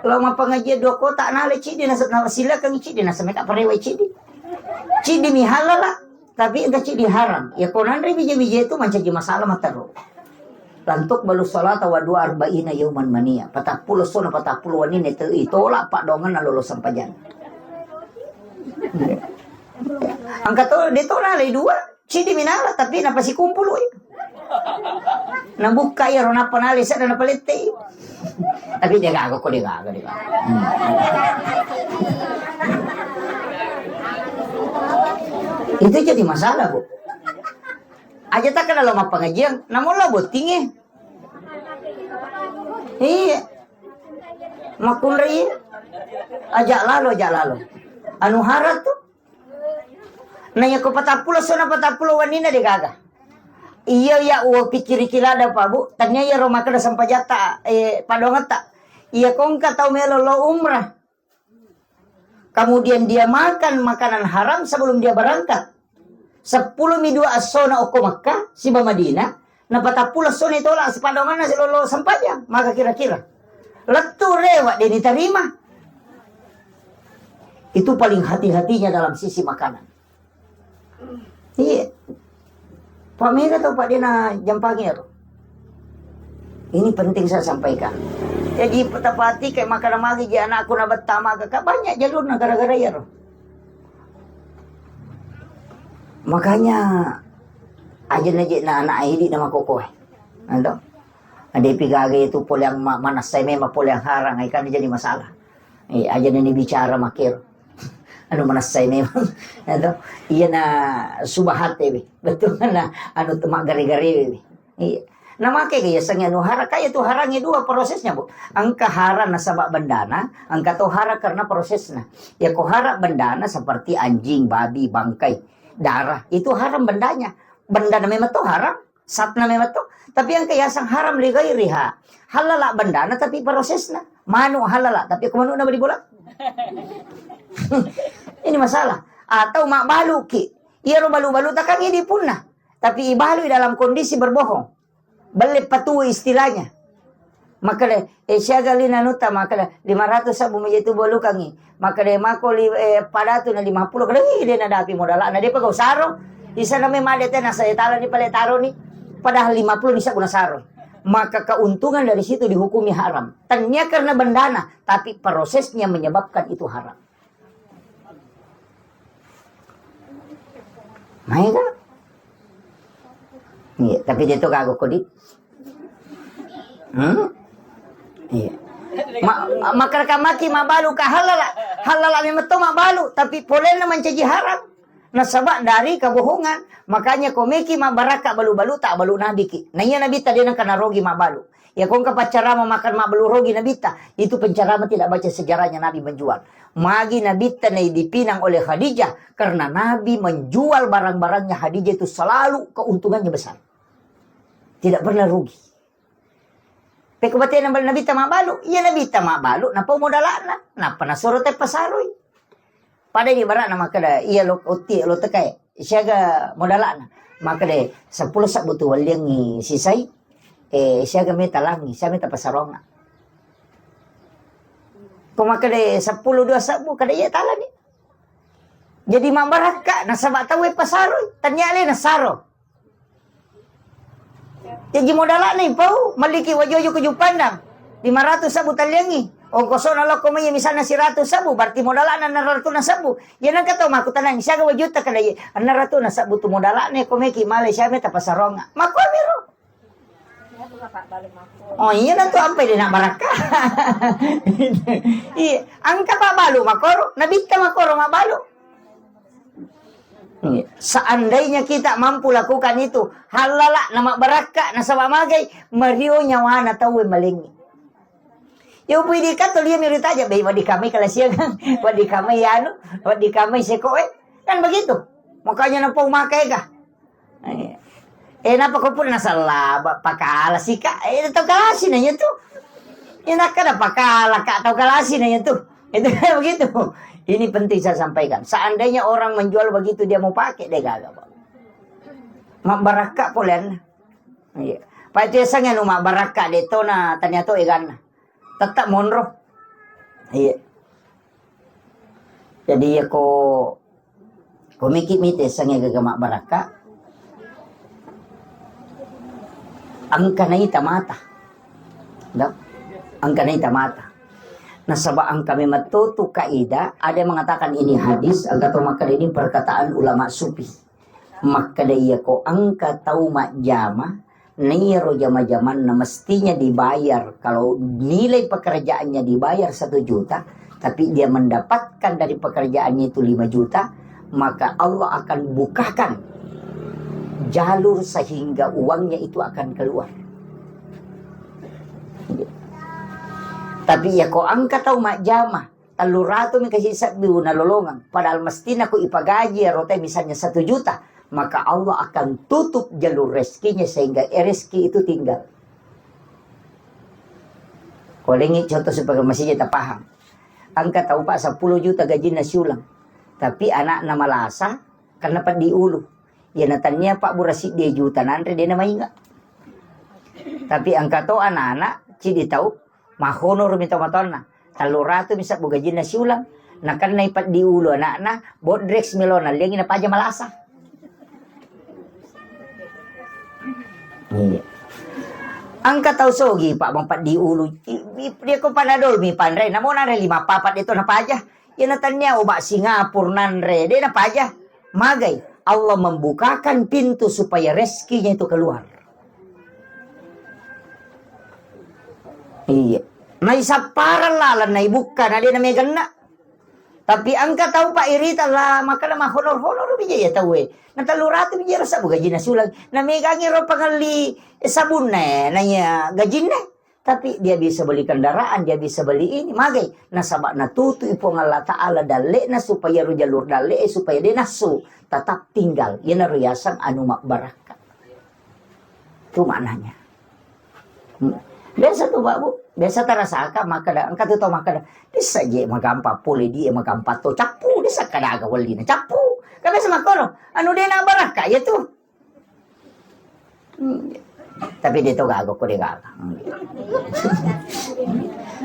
Lo mappengajian dua kotak, nale cidi, nasa, nasa silakan cidi, nasa meka parewa cidi. Cidi mi halal lah, tapi engka cidi haram. Ya, ko nanre bija-bija itu mancaji masalah matero. Lantuk balu salata wa dua arba'ina yauman mania. Patappulo sona, patappulo wanine itu itolak pak dongan lolo sempajang. Angka to, de to nale dua. Cidi minala, tapi napasikumpului. Nabukka iyaro, nappa nalai sedda, napalettei. Tapi de gaga ko, de gaga, de gaga. Hmm. Itu jadi masalah, Bu. Aja tak kenal lo mappengajian, namun lo bottinge. Iya. Makunrai. Aja lalo, aja lalo. Anu harat tuh. Na iya ko patappulo sona patappulo wenninna de gaga. Iya, iya, uwa pikkiriki ladda, Pak, Bu. Tania iyaro makkeda sempajatta, eh, padongetta. Iya ko engka tau melo lo umrah. Kemudian dia makan makanan haram sebelum dia berangkat. Seppulo mi dua essona okko Makkah, siba Madinah. Napatappulo essona tola sipadonganna silolo sempajang. Maka kira-kira. Lettu rewa de nitarima. Itu paling hati-hatinya dalam sisi makanan. Iya. Pak mega tau Pak dena jampangi ero. Ini penting saya sampaikan. Jadi, tapati kayak makanan magi ji anakku na betta maga, Kak, banyak jalurna gara-gara ero. Makanya, aja na je na anak idi na makokoe. Ado. Ada pigaga itu pole yang ma-, manasai memang pole yang harang, kan jadi masalah. Eh, aja na ni bicara makir. Anu manessai memang. Anu, iya na subahat ewe. Betul na anu tu maggare-gare ewe. Iya. Na make ke ya sengi anu hara, kaya tu harangi dua prosesnya, Bu. Engka hara nasaba bendana, engka to hara karena prosesna. Ya ko hara bendana seperti anjing, babi, bangkai, darah, itu haram bendanya. Bendana memang to haram. Satna memang to. Tapi yang kayasang haram li ghairiha. Halala bendana tapi prosesna. Manu halala tapi ko manukna bali bola. Ini masalah. Atau mak balu ki. Iya ro balu-balu takang ini punna. Tapi ibalu dalam kondisi berbohong. Belle patu istilahnya. Makkeda, eh, siaga lina nutta, makkeda, lima ratus sabbu meja itu bolukangi. Makkeda, mako li-, eh, padatu na lima puluh, kada, ih, de nadapi modalana, de pegau saro. Isa name made tena saya tala ni pale taro ni. Padahal lima puluh ni sabbu na saro. Maka keuntungan dari situ dihukumi haram. Tania karena bendana, tapi prosesnya menyebabkan itu haram. Maega? Iya, tapi dia tu kagok kodi. Hmm? Iya. Ma-, makkeda maki mabbalu ka halala. Halala memang to mabbalu, tapi polena mancaji haram. Nasaba dari kebohongan. Makanya komeki mabbarakka balu-balu, tak balu nabiki. Nah, iya Nabi tadi nangka narogi mabbalu. Ya, ko engka paccarama makan mabbalu rogi Nabitta, itu pencerama tidak baca sejarahnya Nabi menjual. Magi Nabitta nai dipinang oleh Khadijah, karena Nabi menjual barang-barangnya Khadijah itu selalu keuntungannya besar. Tidak pernah rugi. Pekko batena Nabitta mabbalu, iya Nabitta mabbalu, napau modalana, nappa nasoro te pasaroi. Pada ibaratna makkeda, iya lo, otti lo tekae, siaga modalana? Makkeda, seppulo sabbu tu walliangngi sisai, eh, siaga meta langi, siaga meta pasaronna. Ko makkeda, seppulo dua sabbu, kada iya talani. Jadi mabbarakka, nasaba tauwe pasaroi, tania le nasaro. Jaji modala'na ipau, melliki waju-waju keju pandang. Lima ratus sabbu talliangngi. Ongkosona lokko mai misalna siratu sabbu, berarti modala'na enam ratus sabbu. Ya nengka tau makkutanang, siaga wajutta kada ye? Enam ratus sabbu tu modala'na ko meki Malaysia me tapasarong. Makkuamiro. Oh iya, nantu ampai de nak barakka. Iya, engka pabbalu makoro, nabitta makoro mabbalu. Iya. Seandainya kita mampu lakukan itu, halala na mabbarakka, nasaba magai, mario nyawana tauwe malengngi. Ya, upui dikatto lia mi ritaja, bei, waddi kamai kala siang, waddi kamai anu, waddi kamai sekoe. Kan begitu. Makanya napau maka ega. Eh, eh, napa ko pura nasalla, ba-, pakala sika? Eh, tau kalasi nanya tu. Ina kada pakala ka tau kalasi nanya tu. Itu begitu. Ini penting saya sampaikan. Seandainya orang menjual begitu, dia mau pakai, dia gagal, Pak. Mabbarakka poleanna. Iya. Pak itu yasengnge nu mabbarakka de tona tania to eganna. Tetap monro. Iya. Jadi ya ko Ko meki mite sengnge gaga mabbarakka, engka naita mata. Dah? Engka naita mata. Nasaba engka memang to tu kaidah, ada yang mengatakan ini hadis, engka to makkeda ini perkataan ulama sufi. Makkeda iya ko engka tau majjama, Naiyaro jama-jamanna mestinya dibayar, kalau nilai pekerjaannya dibayar satu juta, tapi dia mendapatkan dari pekerjaannya itu lima juta, maka Allah akan bukakan jalur sehingga uangnya itu akan keluar. Tapi ya ko engka tau majjama, tellu ratu mi kasi sebbi nalolongeng, padahal mestina ko ipagaji ero tau misalnya satu juta, maka Allah akan tutup jalur rezekinya sehingga rezeki itu tinggal. Kolengi contoh supaya masih kita paham. Engka tau, Pak, seppulo juta gajinna siulang. Tapi anakna malasa, karena peddi ulu. Iya natania, Pak, bura siddi juta nanre, dena mainga. Tapi engka to anak-anak, cidi tau, Mahonoro mi tomatoanna. Tellu ratu mi sebbu gajinna siulang. Nakennai peddi ulu anakna, bodrex melo nalliangi napaja malasa. Iya. Engka tau sogi, Pak, mapeddi ulu. I, i, dia ko panadol mi panre, namo nare lima papat itu napaja. Iya natania obat Singapura nanre, de napaja. Magai, Allah membukakan pintu supaya rezekinya itu keluar. Iya. Naisapparang laleng naibukka, na de nameganna. Tapi engka tau, Pak, irita la, makkeda mahonor-honor bija iya tauwe. Na tellu ratu bija rasa bu gajinna siulang. Namegangi ro pangelli sabunna, na iya gajinna. Tapi dia bisa beli kendaraan, dia bisa beli ini, magai. Nasaba natutu i Puang Allah Ta'ala dalle'na supaya ro jalur dalle'e supaya de nassu. Tetap tinggal. Iyanaro yaseng anu mabbarakka. Itu maknanya. Hmm. Biasa tu, Pak, Bu. Biasa tarasaka makkeda, engka tu tau makkeda, "Dessa je magampa pole die magampa to cappu, dessa kadaga wellina cappu." Kan biasa makkono, anu de na barakka ya tu. Hmm. Tapi de' to gaga ko de' gaga.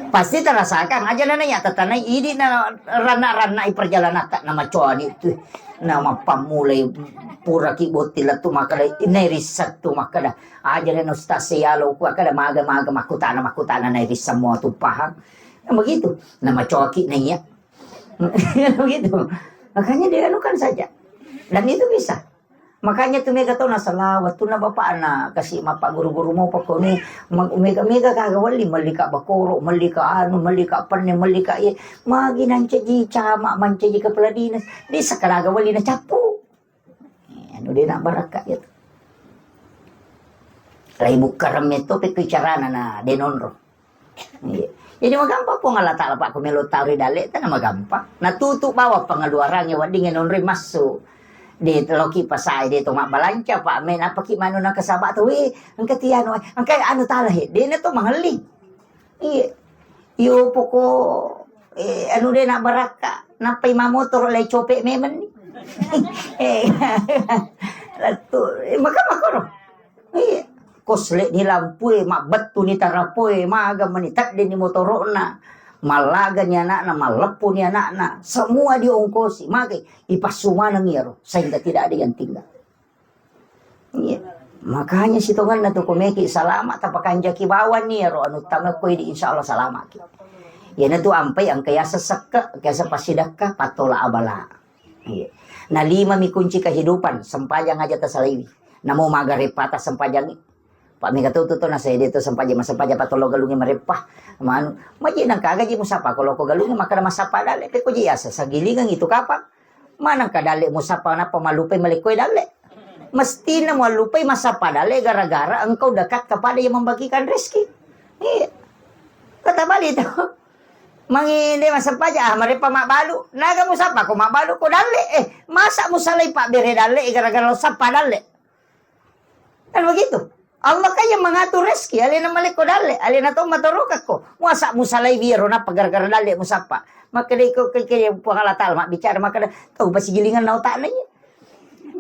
Pasti terasakang aja nana ya tatanai idi na ranna-ranna i perjalanan tak nama coa di tu. Nama pammulai pura ki botti lettu makkeda, nai risseng tu makkeda. Aja na ustaz seyalo ku makkeda maga-maga makkutana-makkutana nai risseng mo tu paham. Nah, begitu. Nama coa ki nai ya. Begitu. Makanya dianukan saja. Dan itu bisa. Makanya tu mega tau nasala wettunna bapakna kasi mappaguru-guru mopa koni, ma-, mega-mega gaga welli, melli ka bakoro, melli ka anu, melli ka penne, melli ka iye. Magi nancaji camat, mancaji kepala dinas, bisa ka gaga welli nacappu. Eh, anu de' na barakka iya tu. Lai bukkareng metto pekko carana na de' nonro. Iya. Jadi magampang Puang Allah Ta'ala, Pak, ko melo tau ri dalle', tena magampang. Na tutu bawang pengeluarannya wedding nonroi massu. De' loki pasai de' to mabbalanca, Pak, me napaki manu na kesaba tu, "Weh, engka tianu, engka anu tala he." De' na to mangelli. Iya. Iyo poko, eh, anu de' na barakka. Nappai mamotoro lai cope memang ni. Eh, lettu, eh, maka makoro. Iya. Kosle ni lampue, mabbettu ni tarapoe, maga mani tedde ni motoro'na, mallaga ni anakna, malleppu ni anakna, semua diongkosi, magai ipassu maneng iyaro, sehingga tidak ada yang tinggal. Iya. Makanya sitongenna tu komeki salama, tapakanjaki bawang ni iyaro anu tama koi di insya Allah salamaki. Iyana tu ampai engka yaseng sekke, engka yaseng passidekka, pattola abala. Iya. Na lima mi kunci kehidupan, sempajang aja tasalaiwi. Namo magareppa tasempajangi. Pak mega tu tu na sede tu sempajang, masempajang patollo galungi mareppa. Manu, maji nang kaga ji musapa ko loko galungi makkeda masapa dalle pe ko ji asa sagilingang itu kapang. Manang ka dalle musapa nappa malupai malekko dalle. Mestina muallupai masapa dalle gara-gara engkau dekat kepada yang membagikan rezeki. Iya. Kata balik tu. Mangi de' massempajang, ah, mareppa mabbalu. Naga musappa ko mabbalu ko dalle. Eh, masa musalai pabbere dalle, eh, gara-gara lo sappa dalle. Kan begitu. Allah kan yang mengatur rezeki, alena malekko dalle, alena to matorokakko. Masa musalai wiro nappa gara-gara dalle musappa. Maka de' ko ke, ke Puang Allah Ta'ala mabbicara, maka de' tau pasigilingan na otakna iya.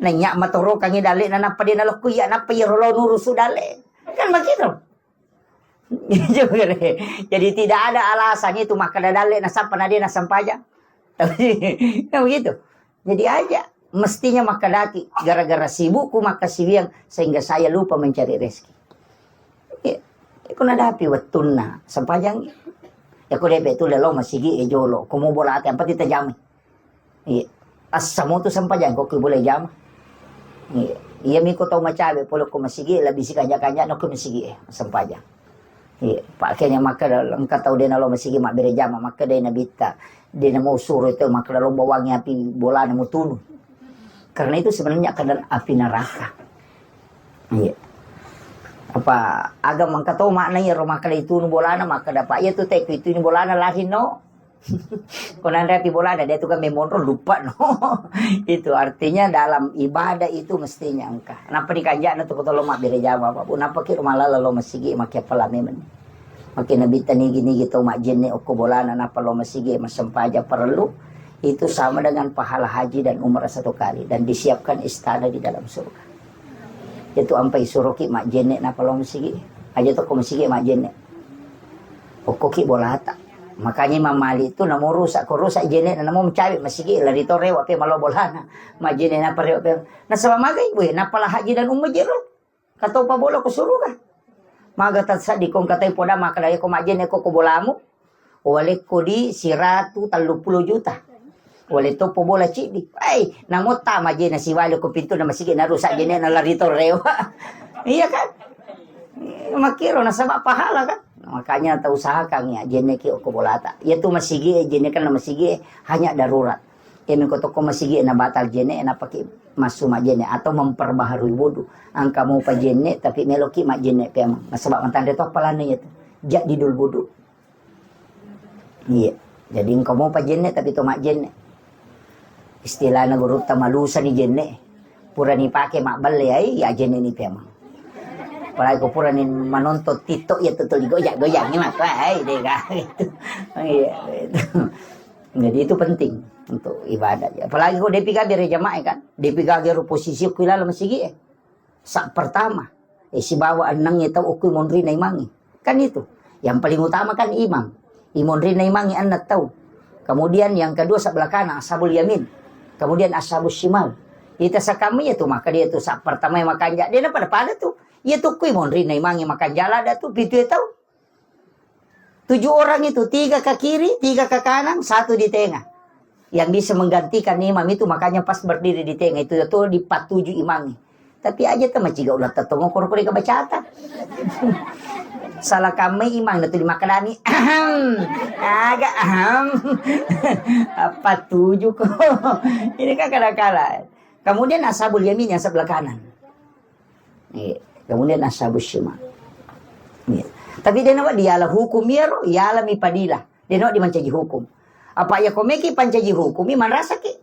Nanya matorokangi dalle, na nappa de' nalokko iya, nappa iyaro lo nurusu dalle. Kan begitu. Jadi tidak ada alasan itu makkeda dalle nasappa na de' nasempajang. Kan begitu. Jadi aja mestinya makkedaki gara-gara sibukku makkasiwiang sehingga saya lupa mencari rezeki. Iya. Iko nadapi wettunna sempajang. Ya ko depe tu lelo masigi e jolo, ko mo bola ate apa kita jamai. Iya. Assamo tu sempajang ko ki boleh jama. Iya. Iya miko tau macawe pole ko masigi lebih si kanja-kanja no ko masigi e sempajang. Iya. Pakenya makkeda engka tau de' nalo masigi mabbere jama, makkeda Nabitta de' namo suro itu makkeda lo bawangi api bolana mutunu. Karena itu sebenarnya akan api neraka. Iya. Apa aga mangka to makna iya ro makkeda itunu bolana, makkeda Pak iya tu te ku ituni bolana lari no. Ko nanre api bolana, dia tu kan memonro lupa no. Itu artinya dalam ibadah itu mestinya engka. Nappa dikanja'na tu ko tolong mabbere jama, Pak. Bu, nappa ki rumah lala lo masigi makke pala memang. Makke Nabitta nigi-nigi tau majjenne okko bolana nappa lo masigi massempajang parellu. Itu sama dengan pahala haji dan umrah satu kali dan disiapkan istana di dalam surga. Itu ampai suruki majjenne nappa lo masigi. Aja to ko masigi majjenne. Okkoki bolata. Makanya Imam Malik itu namo rusak, ko rusak jene'na namo mencabik masigi lari to rewa pe malo bolana. Majene napa rewa pe. Nasaba magai we, napala haji dan umrah jero. Katopa bola ko suruga. Maga tasadi kong katai poda makkeda ko majene ko ko bolamu. Walekko di siratu tellu pulo juta. Wale topo bola ciddi. Ai, namo ta majene siwale ko pintu na masigi na rusak jene'na lari to rewa. Iya kan? Makkiro nasaba pahala kan? Makanya tau usahakan ya, jenneki okko bolata. Iya tu masigi e, jenne kan masigi e, hanya darurat. Iya mengko tokko masigi e na batal jenne, napaki massu majenne atau memperbaharui wudu. Angka mau pa jenne, tapi meloki majenne pemang. Nasaba matanre to apalana iya tu. Jadi dul wudu. Iya. Jadi engka mau pa jenne, tapi to majenne. Istilahna gurutta malusa ni jenne. Purani pake mabbelle ai, ya jenne ni pemang. Apalagi ko purani manonton TikTok ya tutul goyang-goyang ni maka ai dega gitu. Iya, gitu. Jadi itu penting untuk ibadah. Apalagi ko depi gabe re jamaah kan. Depi gabe ro posisi ku ilala masigi e. Sa pertama. Eh, sibawa ennengnge tau okko monrinna imangnge. Kan itu. Yang paling utama kan imang. Imonrinna imangnge enneng tau. Kemudian yang kedua sebelah kanan, ashabul yamin. Kemudian ashabus shimal. Ita sakamma iya tu, maka dia tu sa pertama yang makanja. Dia na pada-pada tu. Iya tu kui monrinna imangnge makanja lada tu, pitu tau. Tujuh orang itu, tiga ke kiri, tiga ke kanan, satu di tengah. Yang bisa menggantikan imam itu, makanya pas berdiri di tengah itu, itu dipatuju imamnya. Tapi aja tu maciga ulah tetongo koro kore kebacata. Salah kami imam itu dimakanani. Ahem. Agak ahem. Apa tujuh kok? Ini kan kadang-kadang. Kemudian ashabul yamin yang sebelah kanan. Iya. Kemudian ashabus shimal. Iya. Tapi dia nama diala hukum iyaro, iala mi padila. Dia nama dimancaji hukum. Apa ya komeki pancaji hukum, i manrasa ki.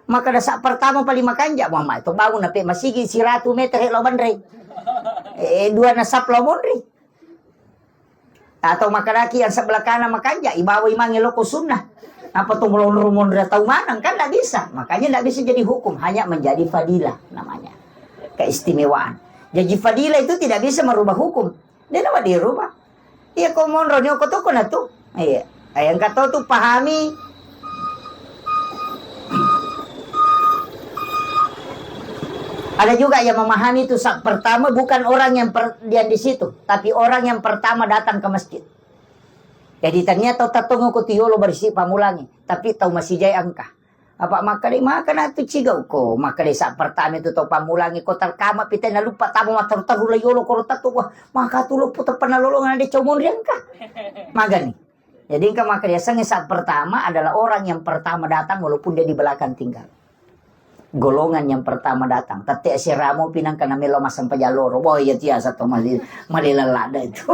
Maka dasa pertama paling makanja, Muhammad itu bangun nape masigi siratu meter lo banre. Eh, dua nasab lo monri. Atau makadaki yang sebelah kanan makanja, ibawa imangnge loko sunnah. Apa tu melonro monri tau manang, kan tidak bisa. Makanya tidak bisa jadi hukum, hanya menjadi fadilah namanya. Keistimewaan. Jadi fadilah itu tidak bisa merubah hukum. Dia nama dirubah. Iya ko monro nyoko toko na tu. Iya. Yang kata tu pahami. Ada juga yang memahami itu sa-, pertama bukan orang yang per-, yang di situ, tapi orang yang pertama datang ke masjid. Jadi ternyata tau tattongo ko tu yolo berisi pamulangi, tapi tau masih jai engka. Apa makkeda, maka na tu cigau ko, makkeda sa pertama itu tau pamulangi ko terkama pita na lupa tamu matteru-teru la yolo koro tatto, wah, maka tu lupa tepana lolongan ada cau monri engka. Magani. Jadi engka makkeda yasengnge sa pertama adalah orang yang pertama datang walaupun dia di belakang tinggal. Golongan yang pertama datang. Tette siramo pinang kana melo massempajang loro. Boh, iya tiasa to mali-, malileng ladde itu.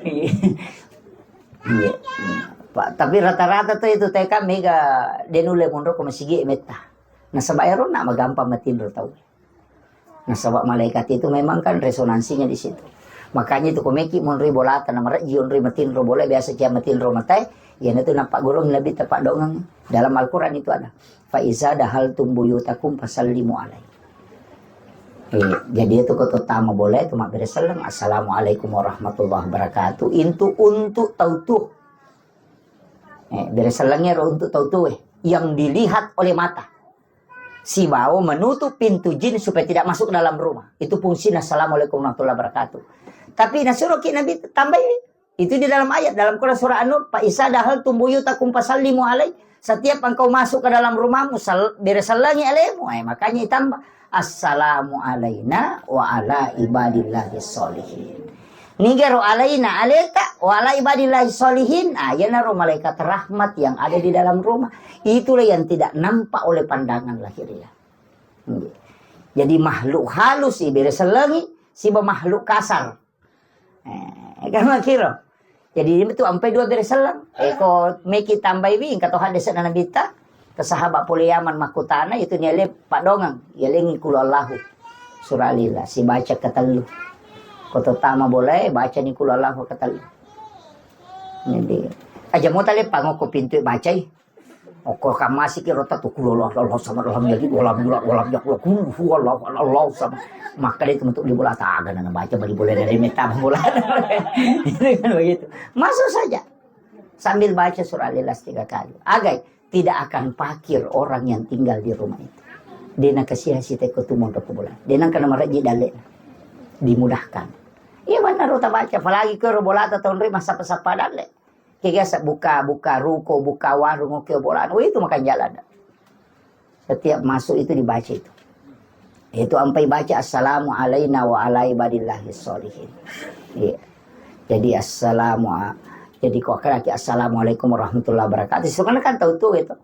Iya. Iya. Pa-, tapi rata-rata tuh itu T K mega denulle monro ko masigi metta. Nasaba ero na magampang matinro tau. Nasaba malaikat itu memang kan resonansinya di situ. Makanya itu komeki monri bolata na mareji onri matinro bola biasa cia matinro matai, ya itu nampak golong lebih tepat dongang. Dalam Al-Quran itu ada. Fa iza dahaltum buyutakum fasallimu alaihi. Eh, jadi itu kau terutama boleh itu mak bere seleng, "Assalamualaikum warahmatullahi wabarakatuh." Itu untuk tau tuh. Eh, bere selengnya ro untuk tau tuh, eh, yang dilihat oleh mata. Sibawa menutup pintu jin supaya tidak masuk ke dalam rumah. Itu fungsinya, "Assalamualaikum warahmatullahi wabarakatuh." Tapi nasuruh ki Nabi tambahi. Itu di dalam ayat, dalam Quran surah An-Nur, "Fa iza dahaltum buyutakum fasallimu alaihi." Setiap engkau masuk ke dalam rumahmu, sal-, bere sellengi alemu. Eh, makanya ditambah, "Assalamu alaina wa ala ibadillahi sholihin." Nigero alaina aleta, wa ala ibadillahi sholihin. Ah, iyanaro malaikat rahmat yang ada di dalam rumah. Itulah yang tidak nampak oleh pandangan lahiriah. Jadi makhluk halus ibere sellengi, siba makhluk kasar. Eh, kan makiro. Jadi itu ampai dua bere sellang. Eh, ko meki tambai wi, engka to hadis na Nabitta, ke sahabat pole Yaman makkutana, itu niale padongang, yalengi kulu Allahu. Surah Lillah, sibaca ketellu. Ko to tama boleh, baca ni kulu Allahu ketellu. Jadi, aja mau tale pangoko pintu bacai. Okko kammasiki rota tu, "Qul huwallahu, Allahu samad, lam yalid, walam yulad, walam yakul lahu kufuwan ahad, Allahu samad." Maka dia itu untuk di bola taga na baca bali bola dari meta bola. Itu kan begitu. Masuk saja. Sambil baca surah Al-Ikhlas tiga kali. Agai, tidak akan pakir orang yang tinggal di rumah itu. Dia nak kasih hasil teko tu mondok ke bola. Dia nak kena maraji dalek. Dimudahkan. Iya, mana rota baca. Apalagi ke bola tahun ri masa pesapa dalek. Kega sa buka, buka ruko, buka warung, oke, bola. Oh, itu makan jalan. Setiap masuk itu dibaca itu. Itu ampai baca, "Assalamu alaina wa ala ibadillahi sholihin." Iya. Jadi, assalamu a-, jadi kok lagi, "Assalamualaikum warahmatullahi wabarakatuh." Sebenarnya kan tahu tuh itu.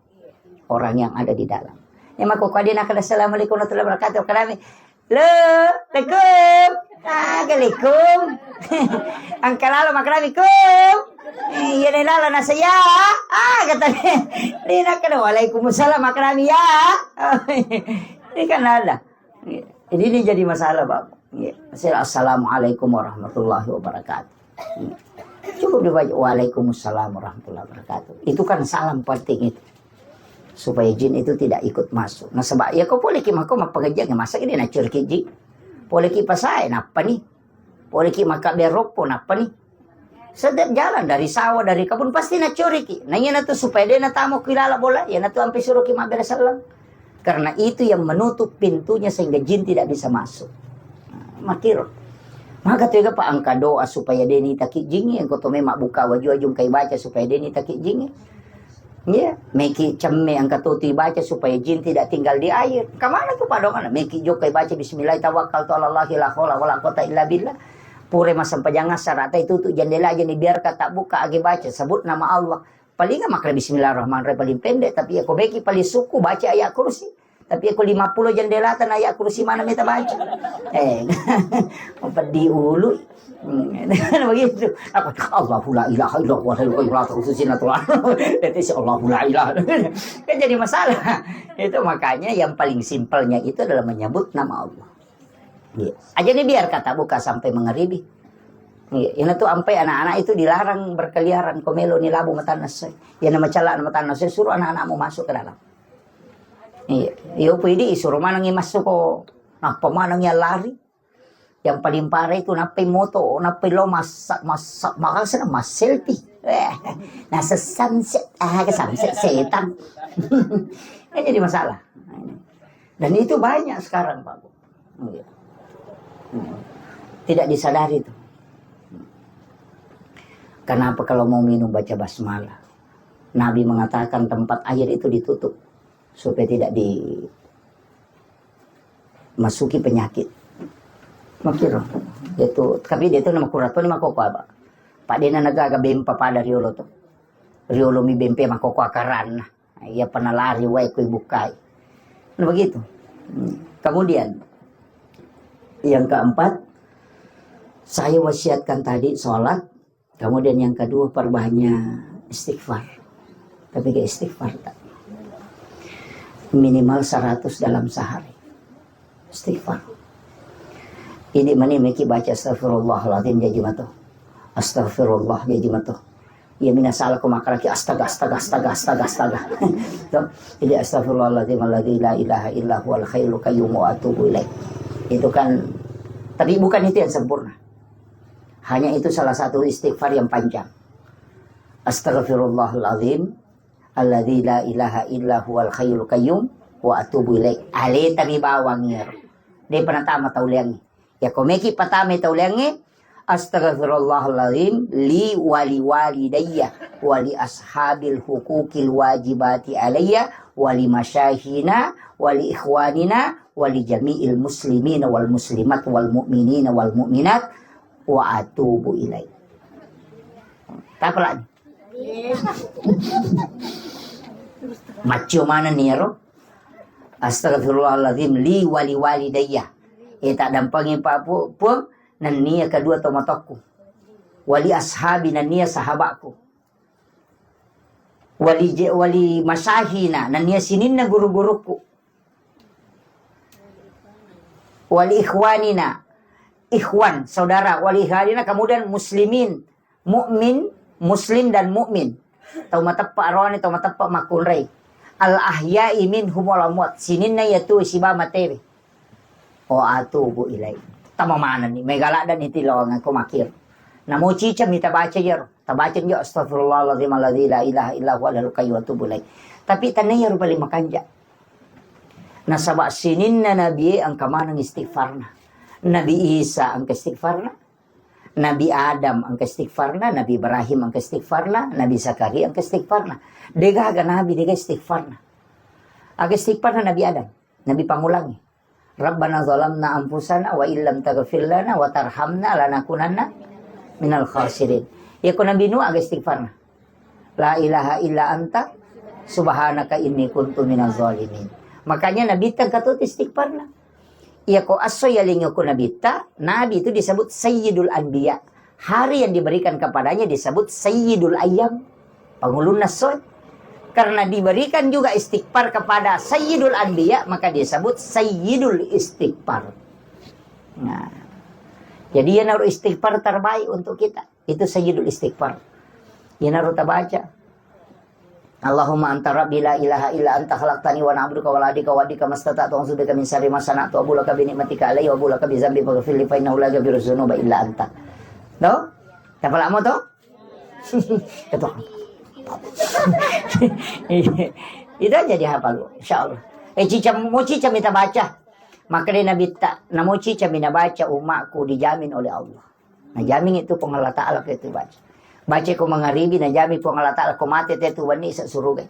Orang yang ada di dalam. Ya, maka kok dia nak ada, "Assalamualaikum warahmatullahi wabarakatuh." Kenapa? Lo, lekung. Ah, gelekung. Angka lalo makrami kum. Iya, ne lalo nasa ya. Ah, kata dia. Ini nak kena, "Waalaikumsalam makrami ya." Ini kan ada. Jadi ini jadi masalah, Bapak. Iya. Masalah, "Assalamualaikum warahmatullahi wabarakatuh." Iya. Cukup dibaca, "Waalaikumsalam warahmatullahi wabarakatuh." Itu kan salam penting itu. Supaya jin itu tidak ikut masuk. Nah, sebab ya kau boleh ki mako mappengajian, masa ini nacur ki jin. Boleh ki pasai, napa nih? Poleki makkabbe roppo, nappani setiap jalan dari sawah, dari kebun, pasti nacoriki. Nah, iyanatu supaya de' natama ki lala bola, iyanatu ampe suroki mabbere selleng. Karena itu yang menutup pintunya sehingga jin tidak bisa masuk. Nah, makiro. Maka tu ega pa engka doa supaya de' nitaki jingnge, engka to memang buka waju-waju engkai baca supaya de' nitaki jingnge. Iya, meki cemme engka to tu ibaca supaya jin tidak tinggal di air. Kemana tu padongan? Meki jokka ibaca bismillah tawakkaltu ala Allahi la haula wala quwata illa billah. Pura massempajang asar, rata itu tu jendela aja ni biarkan tak buka agi baca, sebut nama Allah. Paling makkeda bismillahirrahmanirrahim paling pendek, tapi ya ko meki paling suku baca ayat kursi. Tapi aku lima puluh jendela tan ayat kursi mana meta baca. Eh, peddi ulu. Hmm, begitu. Apa, Allahu la ilaha illallah, la ilaha illallah, terus sini tuh. Itu si Allahu la ilaha. Kan jadi masalah. Itu makanya yang paling simpelnya itu adalah menyebut nama Allah. Iya. Aja nih biar kata buka sampai mengeribi. Iya, ini tuh sampai anak-anak itu dilarang berkeliaran, komelo ni labu matanna sai. Ya nama calak matanna sai, suruh anak-anakmu masuk ke dalam. Iya, iyo pidi isuruh manengi masuk ko. Nappa manengi lari. Yang paling parah itu nappai moto, nappai lo masak, masak, makasana mas selfie. Eh, nasa sunset, ah, ke sunset setan. Kan jadi masalah. Dan itu banyak sekarang, Pak Bu. Iya. Hmm. Tidak disadari itu. Kenapa kalau mau minum baca basmalah? Nabi mengatakan tempat air itu ditutup supaya tidak dimasuki penyakit. Makiro. Itu, tapi dia itu nama kuratoni makoko apa? Pak dena negaga bempa pada riolo to. Riolo mi bempe makoko akaranna. Iya pernah lari wae kui bukai. Nah, begitu. Hmm. Kemudian yang keempat, saya wasiatkan tadi sholat, kemudian yang kedua perbanyak istighfar. Tapi ke istighfar tak? Minimal seratus dalam sehari. Istighfar. Ini mani meki baca astagfirullahaladzim jaji mato. Astagfirullah jaji mato. Iya mina salah ko makalaki astaga, astaga, astaga, astaga, astaga. Tuh. Jadi astagfirullahaladzim alladzi la ilaha illa huwal hayyul qayyum wa atubu ilaih. Itu kan, tapi bukan itu yang sempurna. Hanya itu salah satu istighfar yang panjang. Astagfirullahaladzim alladzi la ilaha illa huwal hayyul qayyum wa atubu ilaih. Aleta mi bawang iyaro. De' pernah tama tau liangi. Ya ko meki patama tau liangi, astaghfirullahaladzim li wali walidayya wali ashabil hukukil wajibati alayya wali masyaykhina wali ikhwanina wali jami'il muslimina wal muslimat wal mu'minina wal mu'minat wa atubu ilaih. Tapalani. Maccio manenni iyaro. Astagfirullahaladzim li wali walidayya. E tak dampangi Pak Pu-, Puang, nennia kedua tomatokku. Wali ashabi nennia sahabakku. Wali je-, wali masyaykhina nennia sininna guru-gurukku. Wali ikhwanina, ikhwan, saudara, wali ikhwanina, kemudian muslimin, mukmin, muslim dan mukmin. Tau mateppa roane, tau mateppa makkunrai. Al ahya'i minhum wal amwat. Sininna iya tu siba matewe. O atubu ilai. Tama manenni, mega ladda ni tilawang ko makir. Namo cica mita baca iyaro. Tabaca njo astaghfirullahaladzim alladzi la ilaha illa huwa al hayyul qayyum wa atubu ilai. Tapi tanna iyaro paling makanja. Nasaba sininna nabi e engka maneng istighfarna. Nabi Isa engka istighfarna. Nabi Adam engka istighfarna, Nabi Ibrahim engka istighfarna, Nabi Zakaria engka istighfarna. Degaga nabi dega istighfarna. Aga istighfarna Nabi Adam, Nabi Pangulangi. Rabbana zalamna anfusana wa illam taghfir lana wa tarhamna lanakunanna minal khasirin. Ya ko Nabi Nuh aga istighfarna. La ilaha illa anta subhanaka inni kuntu minaz zalimin. Makanya Nabi tengkatut istighfarna. Iya ko asso yalingi ko Nabitta, Nabi itu disebut Sayyidul Anbiya. Hari yang diberikan kepadanya disebut Sayyidul Ayyam. Pangulunna soe. Karena diberikan juga istighfar kepada Sayyidul Anbiya, maka disebut Sayyidul Istighfar. Nah, jadi iyanaro istighfar terbaik untuk kita. Itu Sayyidul Istighfar. Iyanaro tabaca. Allahumma anta rabbi la ilaha illa anta khalaqtani wa ana abduka wa ana ala ahdika wa wa'dika mastata'tu a'udzu bika min syarri ma sana'tu abu laka bi ni'matika alayya wa abu laka bi dzambi faghfirli fa innahu la yaghfiru dzunuba illa anta. Do? Tapalamo to? Itu. Itu aja dihafal, Bu. Insya Allah. Eh, cica, mau cica minta baca. Maka dia Nabi tak, namun cica minta baca umatku dijamin oleh Allah. Najamin itu Puang Allah Ta'ala ke itu baca. Baca ko mangaribi, najamin Puang Allah Ta'ala ko mate te tu wani sa suruga.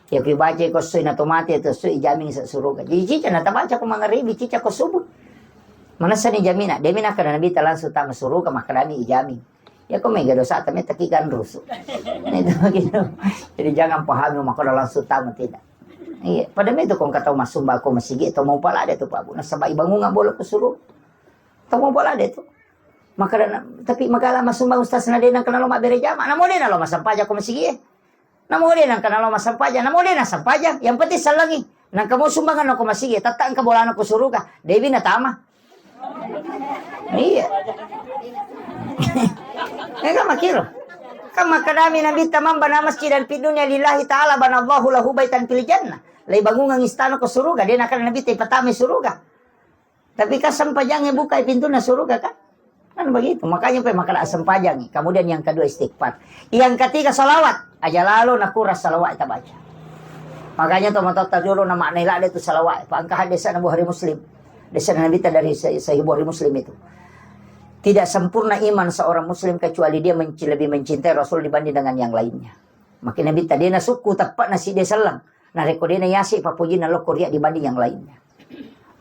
Ya ku baca ko soi na to mate tu soi jamin sa suruga. Jadi cica na tabaca ko mangaribi, cica ko subuh. Manessa ni jamina, demi na kana Nabi ta langsung tama suruga, maka dami ijamin. Ya ko mega dosa ta meta ki ganrusu. Nah, itu begitu. Jadi jangan pahami maka langsung tama, tidak. Iya, pada itu kong kata masumba ko masigi to mau pala de tu Pak Bu. Nasaba ibangunga bola ko suruga. To mau pala de tu. Maka dana, tapi magala masumba ustaz na de nang kenalo mabbere jama. Namo de nalo masampaja ko masigi. Namo de nang kenalo masampaja. Namo de na sampaja. Yang penting salangi. Nang kamu sumbangan ko masigi. Tatta engka bolana ko suruga. Dewi na tama. Iya. Enggak makiro. Kan makadami Nabi tamam bana masjid dan fid dunya lillahi ta'ala banallahu lahu baitan fil jannah. Lai bangungan istana ko suruga. De nakana Nabi te patama suruga. Tapi kan sempajangnge bukai pintunna suruga kan? Kan begitu. Makanya pe makkeda sempajangngi. Kemudian yang kedua istighfar. Yang ketiga salawat. Aja lalo nakurang salawat tabaca. Makanya to matotta jolo na maknai ladde tu salawat. Pak engka hadis na Bukhari Muslim. Hadis Nabi ta dari Sahih Sahih Bukhari Muslim itu. Tidak sempurna iman seorang muslim kecuali dia menci- lebih mencintai Rasul dibanding dengan yang lainnya. Maka Nabi ta de nasukku teppa na side selleng. Narekko de nayase papojinna lokko ria dibanding yang lainnya.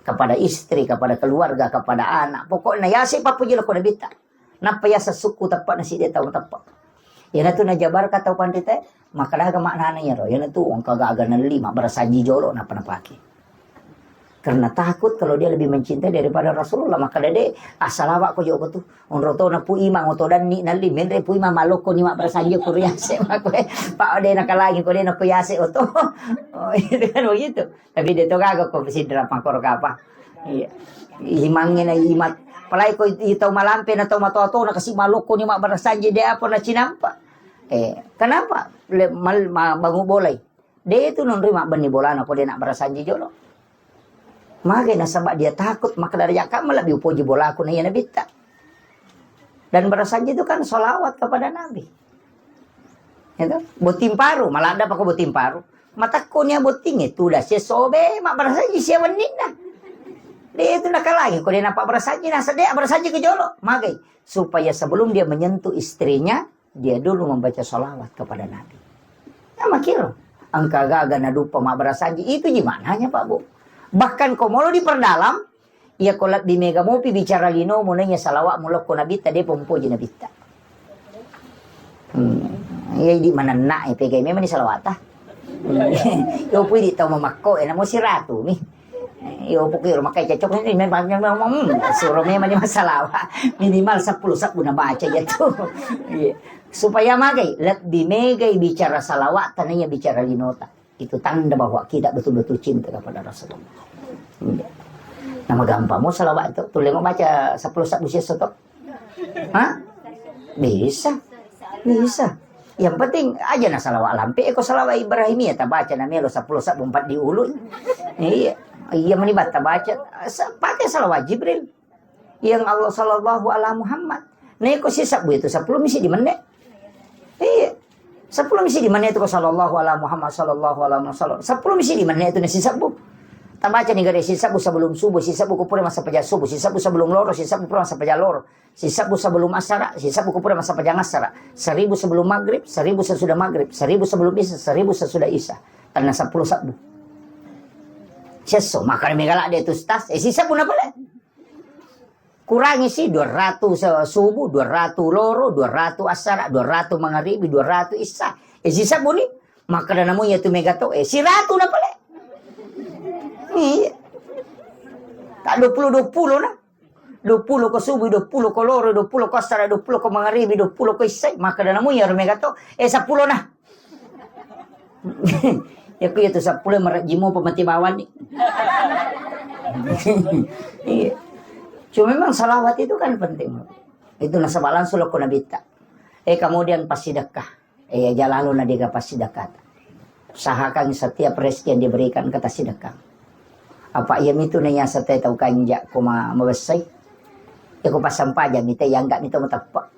Kepada istri, kepada keluarga, kepada anak. Pokoknya yase papoji lokko Nabi ta. Nappa yaseng sukku teppa na side tau teppa. Iyanatu najabarka tau panrita, maka daga maknana iyaro. Iyanatu wong kagaga nelli mabbarasanji jolo nappa napake. Karena takut kalau dia lebih mencintai daripada Rasulullah, maka dede, ah, salawat ko joko tu. Onro to na pu imang oto danni nalli menre pu imang malokko ni mabbarasanji ko riase makko. Pak de nakalangi ko de nako yase oto. Oh, itu kan begitu. Tapi de to gaga ko sidra makoro kapa. Iya. Imangnge na imat. Apalagi ko i tau malampe na tau matoa-toa na kasi malokko ni mabbarasanji de apa na cinampa. Eh, kenapa? Le, mal, ma, bangu bolai. De tu nonroi mabbenni bolana ko de na barasanji jolo. Magai nasaba dia takut maka darajat kamma lebbi upoji bolaku na iya nabitta. Dan barasanji itu kan salawat kepada Nabi. Ya toh? Botting paru, maladda pako botting paru. Matakko nia botting itu dah sia sobe, mak barasanji sia wenninna. De tu nakalangi ko de napa barasanji nasa de barasanji ke jolo. Magai supaya sebelum dia menyentuh istrinya, dia dulu membaca salawat kepada Nabi. Ya makiro. Engka gaga nadupa mabbarasanji. Itu ji maknanya, Pak Bu. Bahkan ko molo diperdalam, iya ko lebbi mega mopi bicara linomu naiya salawatmu lokko Nabitta, depa mupoji Nabitta. Hmm. Iya idi manenna e pegai memang ni salawata. Hmm. Yo pui di tau mamakko e namo siratu mi. Iyo, pokoknya rumah kaca cocok ini memang, memang, hmm, suro memang ni masalah, Pak. Minimal sepuluh sabbu na baca ya tu. Iya. Supaya magai, lebbi megai bicara salawat tanaya bicara linota. Itu tanda bahwa kita betul-betul cinta kepada Rasulullah. Iya. Nama gampang mau salawat itu, tuh mau baca sepuluh sabbu siesso to. Hah? Bisa. Bisa. Yang penting aja na salawat lampe, eko salawat Ibrahimiyah tabaca na melo sepuluh sabbu empat di ulu. Iya. Iya meni batta baca. Sa- pakai salawat Jibril. Yang Allah sallallahu ala Muhammad. Neko si sabbu itu sepuluh misi di menit. Iya. Sepuluh misi di menit itu sallallahu ala Muhammad sallallahu ala Muhammad. Sepuluh misi di menit itu nasi sabbu. Tabaca ni gare si sabbu sebelum subuh, si sabbu kupure masa pejah subuh, si sabbu sebelum loro, si sabbu pura masa pejah loro. Sisabbu sebelum asara, sisabbu kupura massapajang asara, seribu sebelum maghrib, seribu sesudah maghrib, seribu sebelum isya, seribu sesudah isya. Tanna sepuluh sabbu. Sesso, maka mega ladde tu stas, eh, sisabbu na pale. Kurangi si dua ratus se- subuh, dua ratus loro, dua ratus asara, dua ratus mangaribi, dua ratus isya. Eh, sisabbu ni, maka namu ya tu mega to, eh, siratu na pale. Iya. Tak dua puluh dua puluh na. Duappulo ko subuh, duappulo ko loro, duappulo ko assara, duappulo ko mangaribi, duappulo ko issai, makkeda namu iyaro mega to, eh, seppulo na. Ya ku iya tu seppulo marejjimo pemati bawang ni. Iya. Cuma memang salawat itu kan penting. Itu nasaba langsung lokko nabitta. Eh, kemudian passidekka. Eh, aja lalo na dega passidekka. Usahakan setiap rezeki yang diberikan kita sedekah. Apa iya mitu na yaseng tau kanja ko ma-, mabessai. Ya ko passempajang mita, ya enggak mita mateppa.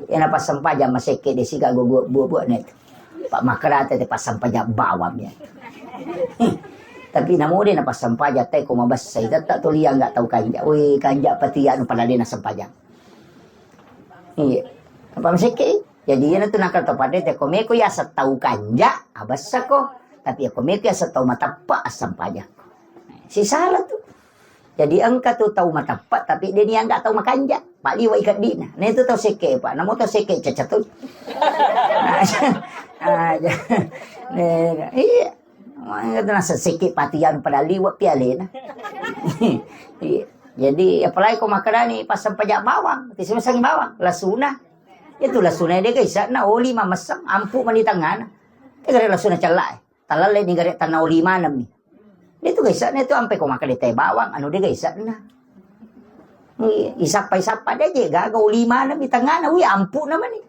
Ena passempajang masekke de siga gua buat-buat net. Pak makarate te passempajang bawang ya. Tapi namo de na passempajang te ko mabessai, tetap tu lia enggak tau kanja. Wih, kanja pati anu pada de na sempajang. Iya. Apa masekke? Jadi iyana tu nakal tau pada te ko meko ya setau kanja, abessa ko. Tapi ya ko meko ya setau mateppa, assempajang ko. Sisala tu. Jadi engka tu tau mateppa, tapi de nianggap tau makanja. Pak liwa ikeddina. Nah itu tau sekke, Pak. Namo tau sekke cacat tu. Ah, iya. Mangga tu nasa sekke patian pada liwa pialena. Iya. Jadi apalagi ko makarani passempajang bawang, tisimasangi bawang, lasuna. Itu lasuna de gaisa na oli mamessang, ampu mani tangana. Tegare lasuna cella. Talalle ni gare tanna oli maneng mi. De tu gaisa na tu ampe ko makkeda te bawang, anu de gaisa na. Iya, isappa-isappa de je gaga oli maneng mi tangana, wi ampu na mani.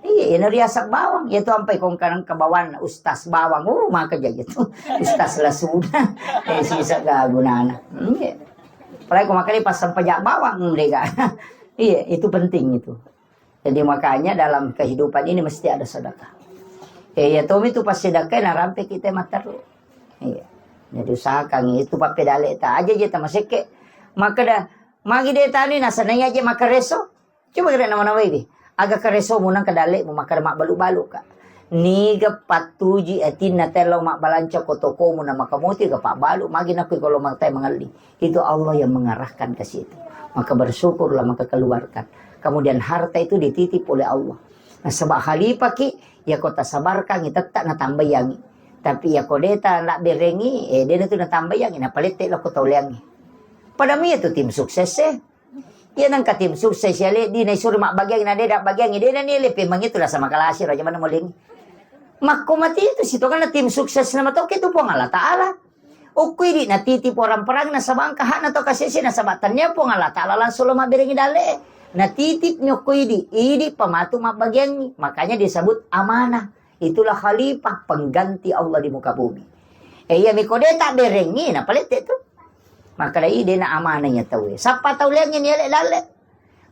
Iya, ina riaseng bawang. Iya tu ampe ko engka bawang, ustaz bawang. Uh, maka jaji tu. Ustaz lasuna. Eh, sisa gaga gunana. Iya. Apalagi ko makkeda passempajang bawang, de ga. Iya, itu penting itu. Jadi makanya dalam kehidupan ini mesti ada sedekah. Eh, ya tomi tu pas sedekah narampe kita matteru. Iya. Jadi usahakan itu pappedale ta aja je tamasekke. Makkeda magi de tani nasenai aja makareso. Coba kira nama-nama ini. Aga kareso mu nang kedale mu makkeda mabbalu-balu ka. Niga pattuji atinna tello mabbalanca ko tokomu na makamoti ga pabbalu magi nakui kolo matai mangelli. Itu Allah yang mengarahkan ke situ. Maka bersyukurlah, maka keluarkan. Kemudian harta itu dititip oleh Allah. Nasaba khalifah ki, ya ko tasabarkangi, tetta natambayangi. Tapi ya ko deta nabberengi, eh, dena tu natambayangi, napalette lo ko tauleangi. Pada mi itu tim sukses eh. Iya nengka tim sukses ya le di naisuri mabbagiangi na deda bagiangi dena ni le pemang itu lah sama kalasi raja mana molengi. Makko mati itu situ karena tim sukses nama toke itu Puang Allah Ta'ala. Okko idi natitip orang perang nasaba engka hakna to kasese nasaba tania Puang Allah Ta'ala langsung lo mabberengi dalle. Natitip ni okko idi, idi pamatu mabbagiangi. Makanya disebut amanah. Itulah khalifah pengganti Allah di muka bumi. Eh iya miko de tak berengi na palette tu. Maka dai de na amanah ya tau. Sappa tau lengi ni ele dalle.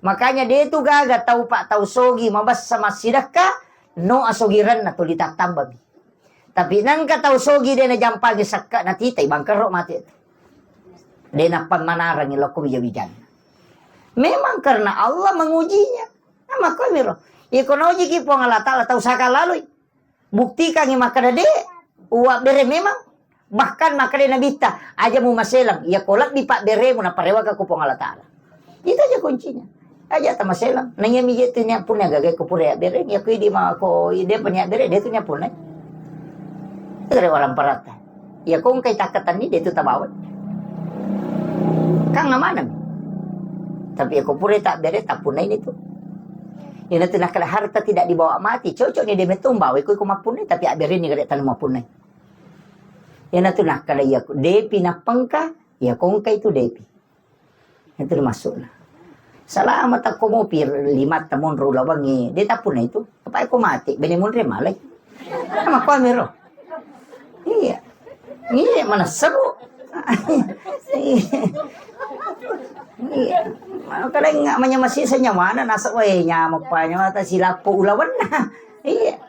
Makanya de tu gaga tau pak tau sogi mabassa massidakka no asogiranna tuli tattambami. Tapi nengka tau sogi de najampangi sakka natitai bangkero mate. De nappammanarangi lokko wija-wijanna. Memang karena Allah mengujinya. Nah, makko miro. Iko naujiki Puang Allah Ta'ala tau saka lalui. Buktikangi makkeda de uwabbere memang. Bahkan makkeda Nabitta, aja mu maselang, iya ko lebbi pabberemu naparewaka ku Puang Allah Ta'ala. Itu aja kuncinya. Aja tamaselang. Naiya mi je tu nyapunna gaga ko pura yabbere, ya ko idi ma ko ide pa nyabbere de tu nyapunna. Itu dari orang parata. Ya ko engkai takkatanni de tu tabawa. Kang amanang. Tapi ya ko pura tabbere tapunna ini tu. Ina tu nakkeda harta tidak dibawa mati, cocok ni de metto mbawa ko iko mappunnai tapi abbere ni gare tanu mappunnai. Ina tu nakkeda iya depi nappengka, ya ko engka itu depi. Itu maksudna. Salama takko mopi lima tamonro lawangi, de tapunna itu. Apa ko mati, bene monre malai. Sama ko amiro. Iya. Iya, manessa, Bu. Iya. Iya. Kadang nggak manyamasi senyawana nasa wae nyamuk pa nyamata silappo ulawanna. Iya.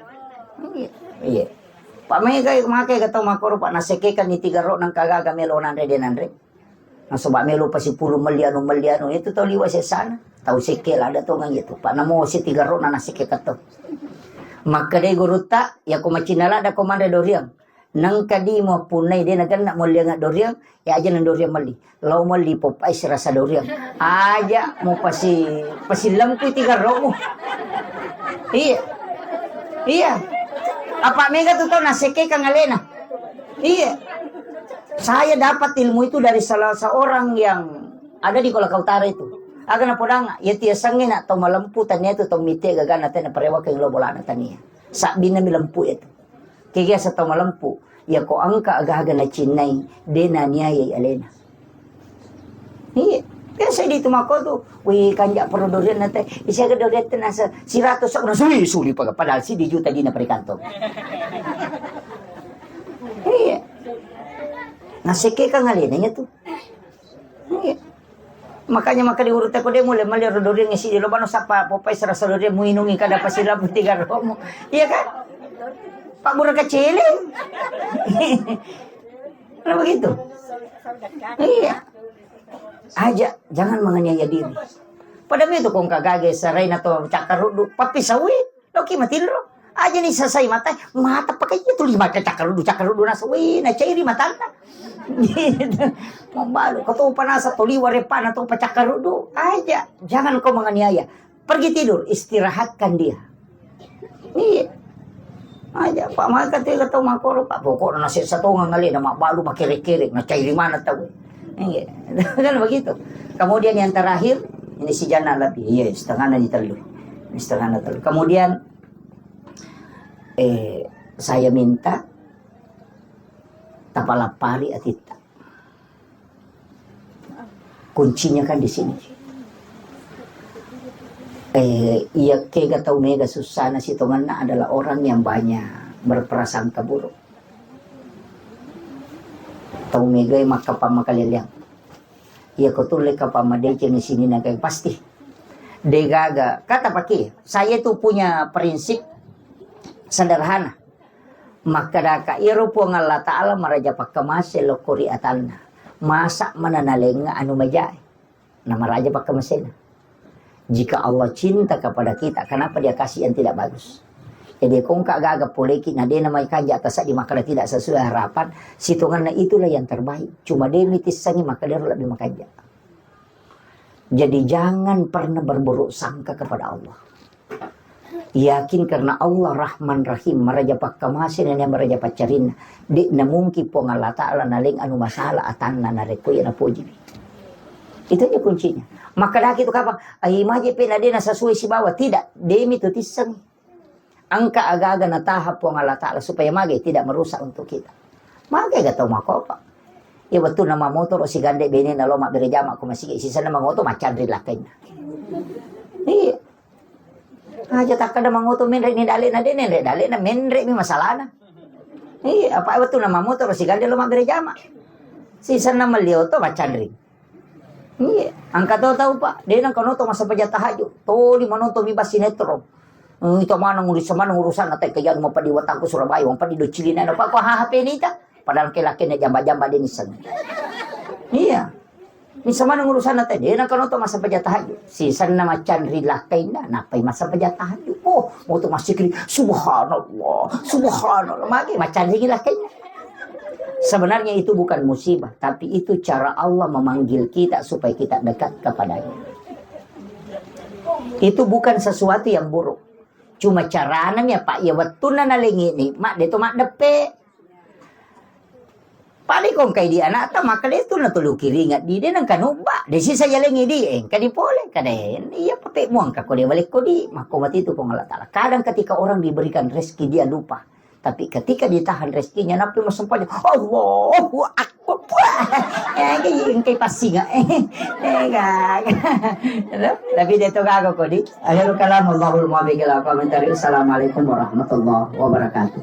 Iya. Iya. Pak mega make ga tau makoro Pak nasekekan ni tiga ro nang kagaga melo nanre de nanre. Nasaba melo pasipulung melli anu, melli anu, itu tau liwa sesana. Tau sekke lada tongang itu. Pak namo si tiga ro na nasekke keto. Makkeda gurutta, ya ko macinna lada ko manre doriang. Nengka di mo punnai de nagenna mollianga doriang, ya aja nang doriang melli. Lao melli popai sirasa doriang. Aja mo pasi, pasilempui tiga romu. Iya. Iya. Apa mega tu tau nasekke kang alena. Iya. Saya dapat ilmu itu dari salah seorang yang ada di Kolaka Utara itu. Aga napodanga, ya tiasangnge na tau malempu tania tu tau mitte gagana tena parewakeng lo bolana tania. Sabbinna mi lempu itu. Kegasa tau malempu, ya ko engka aga-aga nacinnai, de naniayai alena. Iya, biasa di tu mako tu, wih kanja perlu durian nate, isi aga durian tu nasa siratus sok nasa, wih suli paga, padahal si di juta dina perikantong. Iya. Nasekke kan alena iya tu. Iya. Makanya maka diurut ko de mulai mali ro doriang isi di lobano sapa popai serasa doriang muinungi kada pasilapu tiga romo. Iya kan? Pak Bura kecilin. Kenapa begitu? Iya. Aja, jangan menganiaya diri. Pada itu kong kagage saraina to cakkaruddu, pappi sawi, loki matinro. Aja ni sasai mata, mata pakai itu lima ke cakkaruddu, cakkaruddu nasa, wih, na cairi matana. Gitu. Mabalu, kau tuh panasa to liwa repana to pacakkaruddu. Aja, jangan kau menganiaya. Pergi tidur, istirahatkan dia. Iya. Aja, Pak, maka tu kata makoro, Pak, pokoknya nasib satu ngalih nama balu makere-kere, na cairi mana tahu. Iya. Kan begitu. Kemudian yang terakhir, ini si Jana lebih. Iya, setengah nani telu. Ini setengah nani telu. Kemudian, eh, saya minta tapalapari atitta. Kuncinya kan di sini. Eh, iya, kega tau mega sussana sitongenna adalah orang yang banyak berprasangka buruk. Tau mega makkapa makaleleang. Iya, ko tulle kapa madeceng sini naga pasti. Degaga, kata pake, saya itu punya prinsip sederhana. Makkedaka, iyaro Puang Allah Ta'ala maraja pakkamase lokko ri atanna. Masa mana nalengnga anu majae? Na maraja pakkamasena. Jika Allah cinta kepada kita, kenapa dia kasih yang tidak bagus? Jadi, kongka gaga poleki, na dena mai kanja atas di makkeda tidak sesuai harapan, sitonganna itulah yang terbaik. Cuma demi tissangi, maka dia lebih makanja. Jadi, jangan pernah berburuk sangka kepada Allah. Yakin karena Allah Rahman Rahim, maraja pakkamase nennia maraja paccarinna. De'na mungkin Puang Allah Ta'ala naleng anu masalah atanna narekko iya napojiwi. Itu aja kuncinya. Makkedaki tu kapang, ai maje pe na de na sesuai sibawa. Tidak, demi tu tisseng. Engka aga-aga nataha Puang Allah Ta'ala supaya mage tidak merusak untuk kita. Mage ga tau makopa. Iya, wettunna mammotoro sigande benena lo mabbere jama ko masigi, sisenna mangoto maccanri lakkainna. Iya. Aja takkada mangoto menre ni dalena, de nenre dalena, menre mi masalana. Iya, apa wettunna mammotoro sigande lo mabbere jama. Sisenna melli oto maccanri. Iya, engka to tau, Pak, de nengka nonton massempajang tahajud. Toli manonton mi bas sinetron. Eh, itu maneng urus, maneng urusan na teke janu mapadi watangku Surabaya, mapadi do cilina, Pak, ko H P nita. Padahal ke laki ne jamba-jamba de nisseng. Iya. Nisseng maneng urusan na teke, de nengka nonton massempajang tahajud. Sisenna maccanri lakkainna, nappai massempajang tahajud. Oh, mau tu massikri, subhanallah, subhanallah. Magi maccanri lakkainna. Sebenarnya itu bukan musibah, tapi itu cara Allah memanggil kita supaya kita dekat kepadanya. Itu bukan sesuatu yang buruk. Cuma carana mi apa iya wettunna nalengi nikmat de to maddeppe. Pada kongkai di anakta maka de tu natulu kiringa di de nengka nubba de sisa jalengi di engka di pole kada iya pape muangka ko de walekko di makko mati tu Puang Allah Ta'ala. Kadang ketika orang diberikan rezeki dia lupa. Tapi ketika ditahan rezekinya, nappi massempajang, Allahu Akbar. Eh, engkai, engkai passinga. Eh, gaga. Tapi de to gaga kodi. Akhirul kalam, Allahul muwaffiq ila aqwamit thariq. Assalamualaikum warahmatullahi wabarakatuh.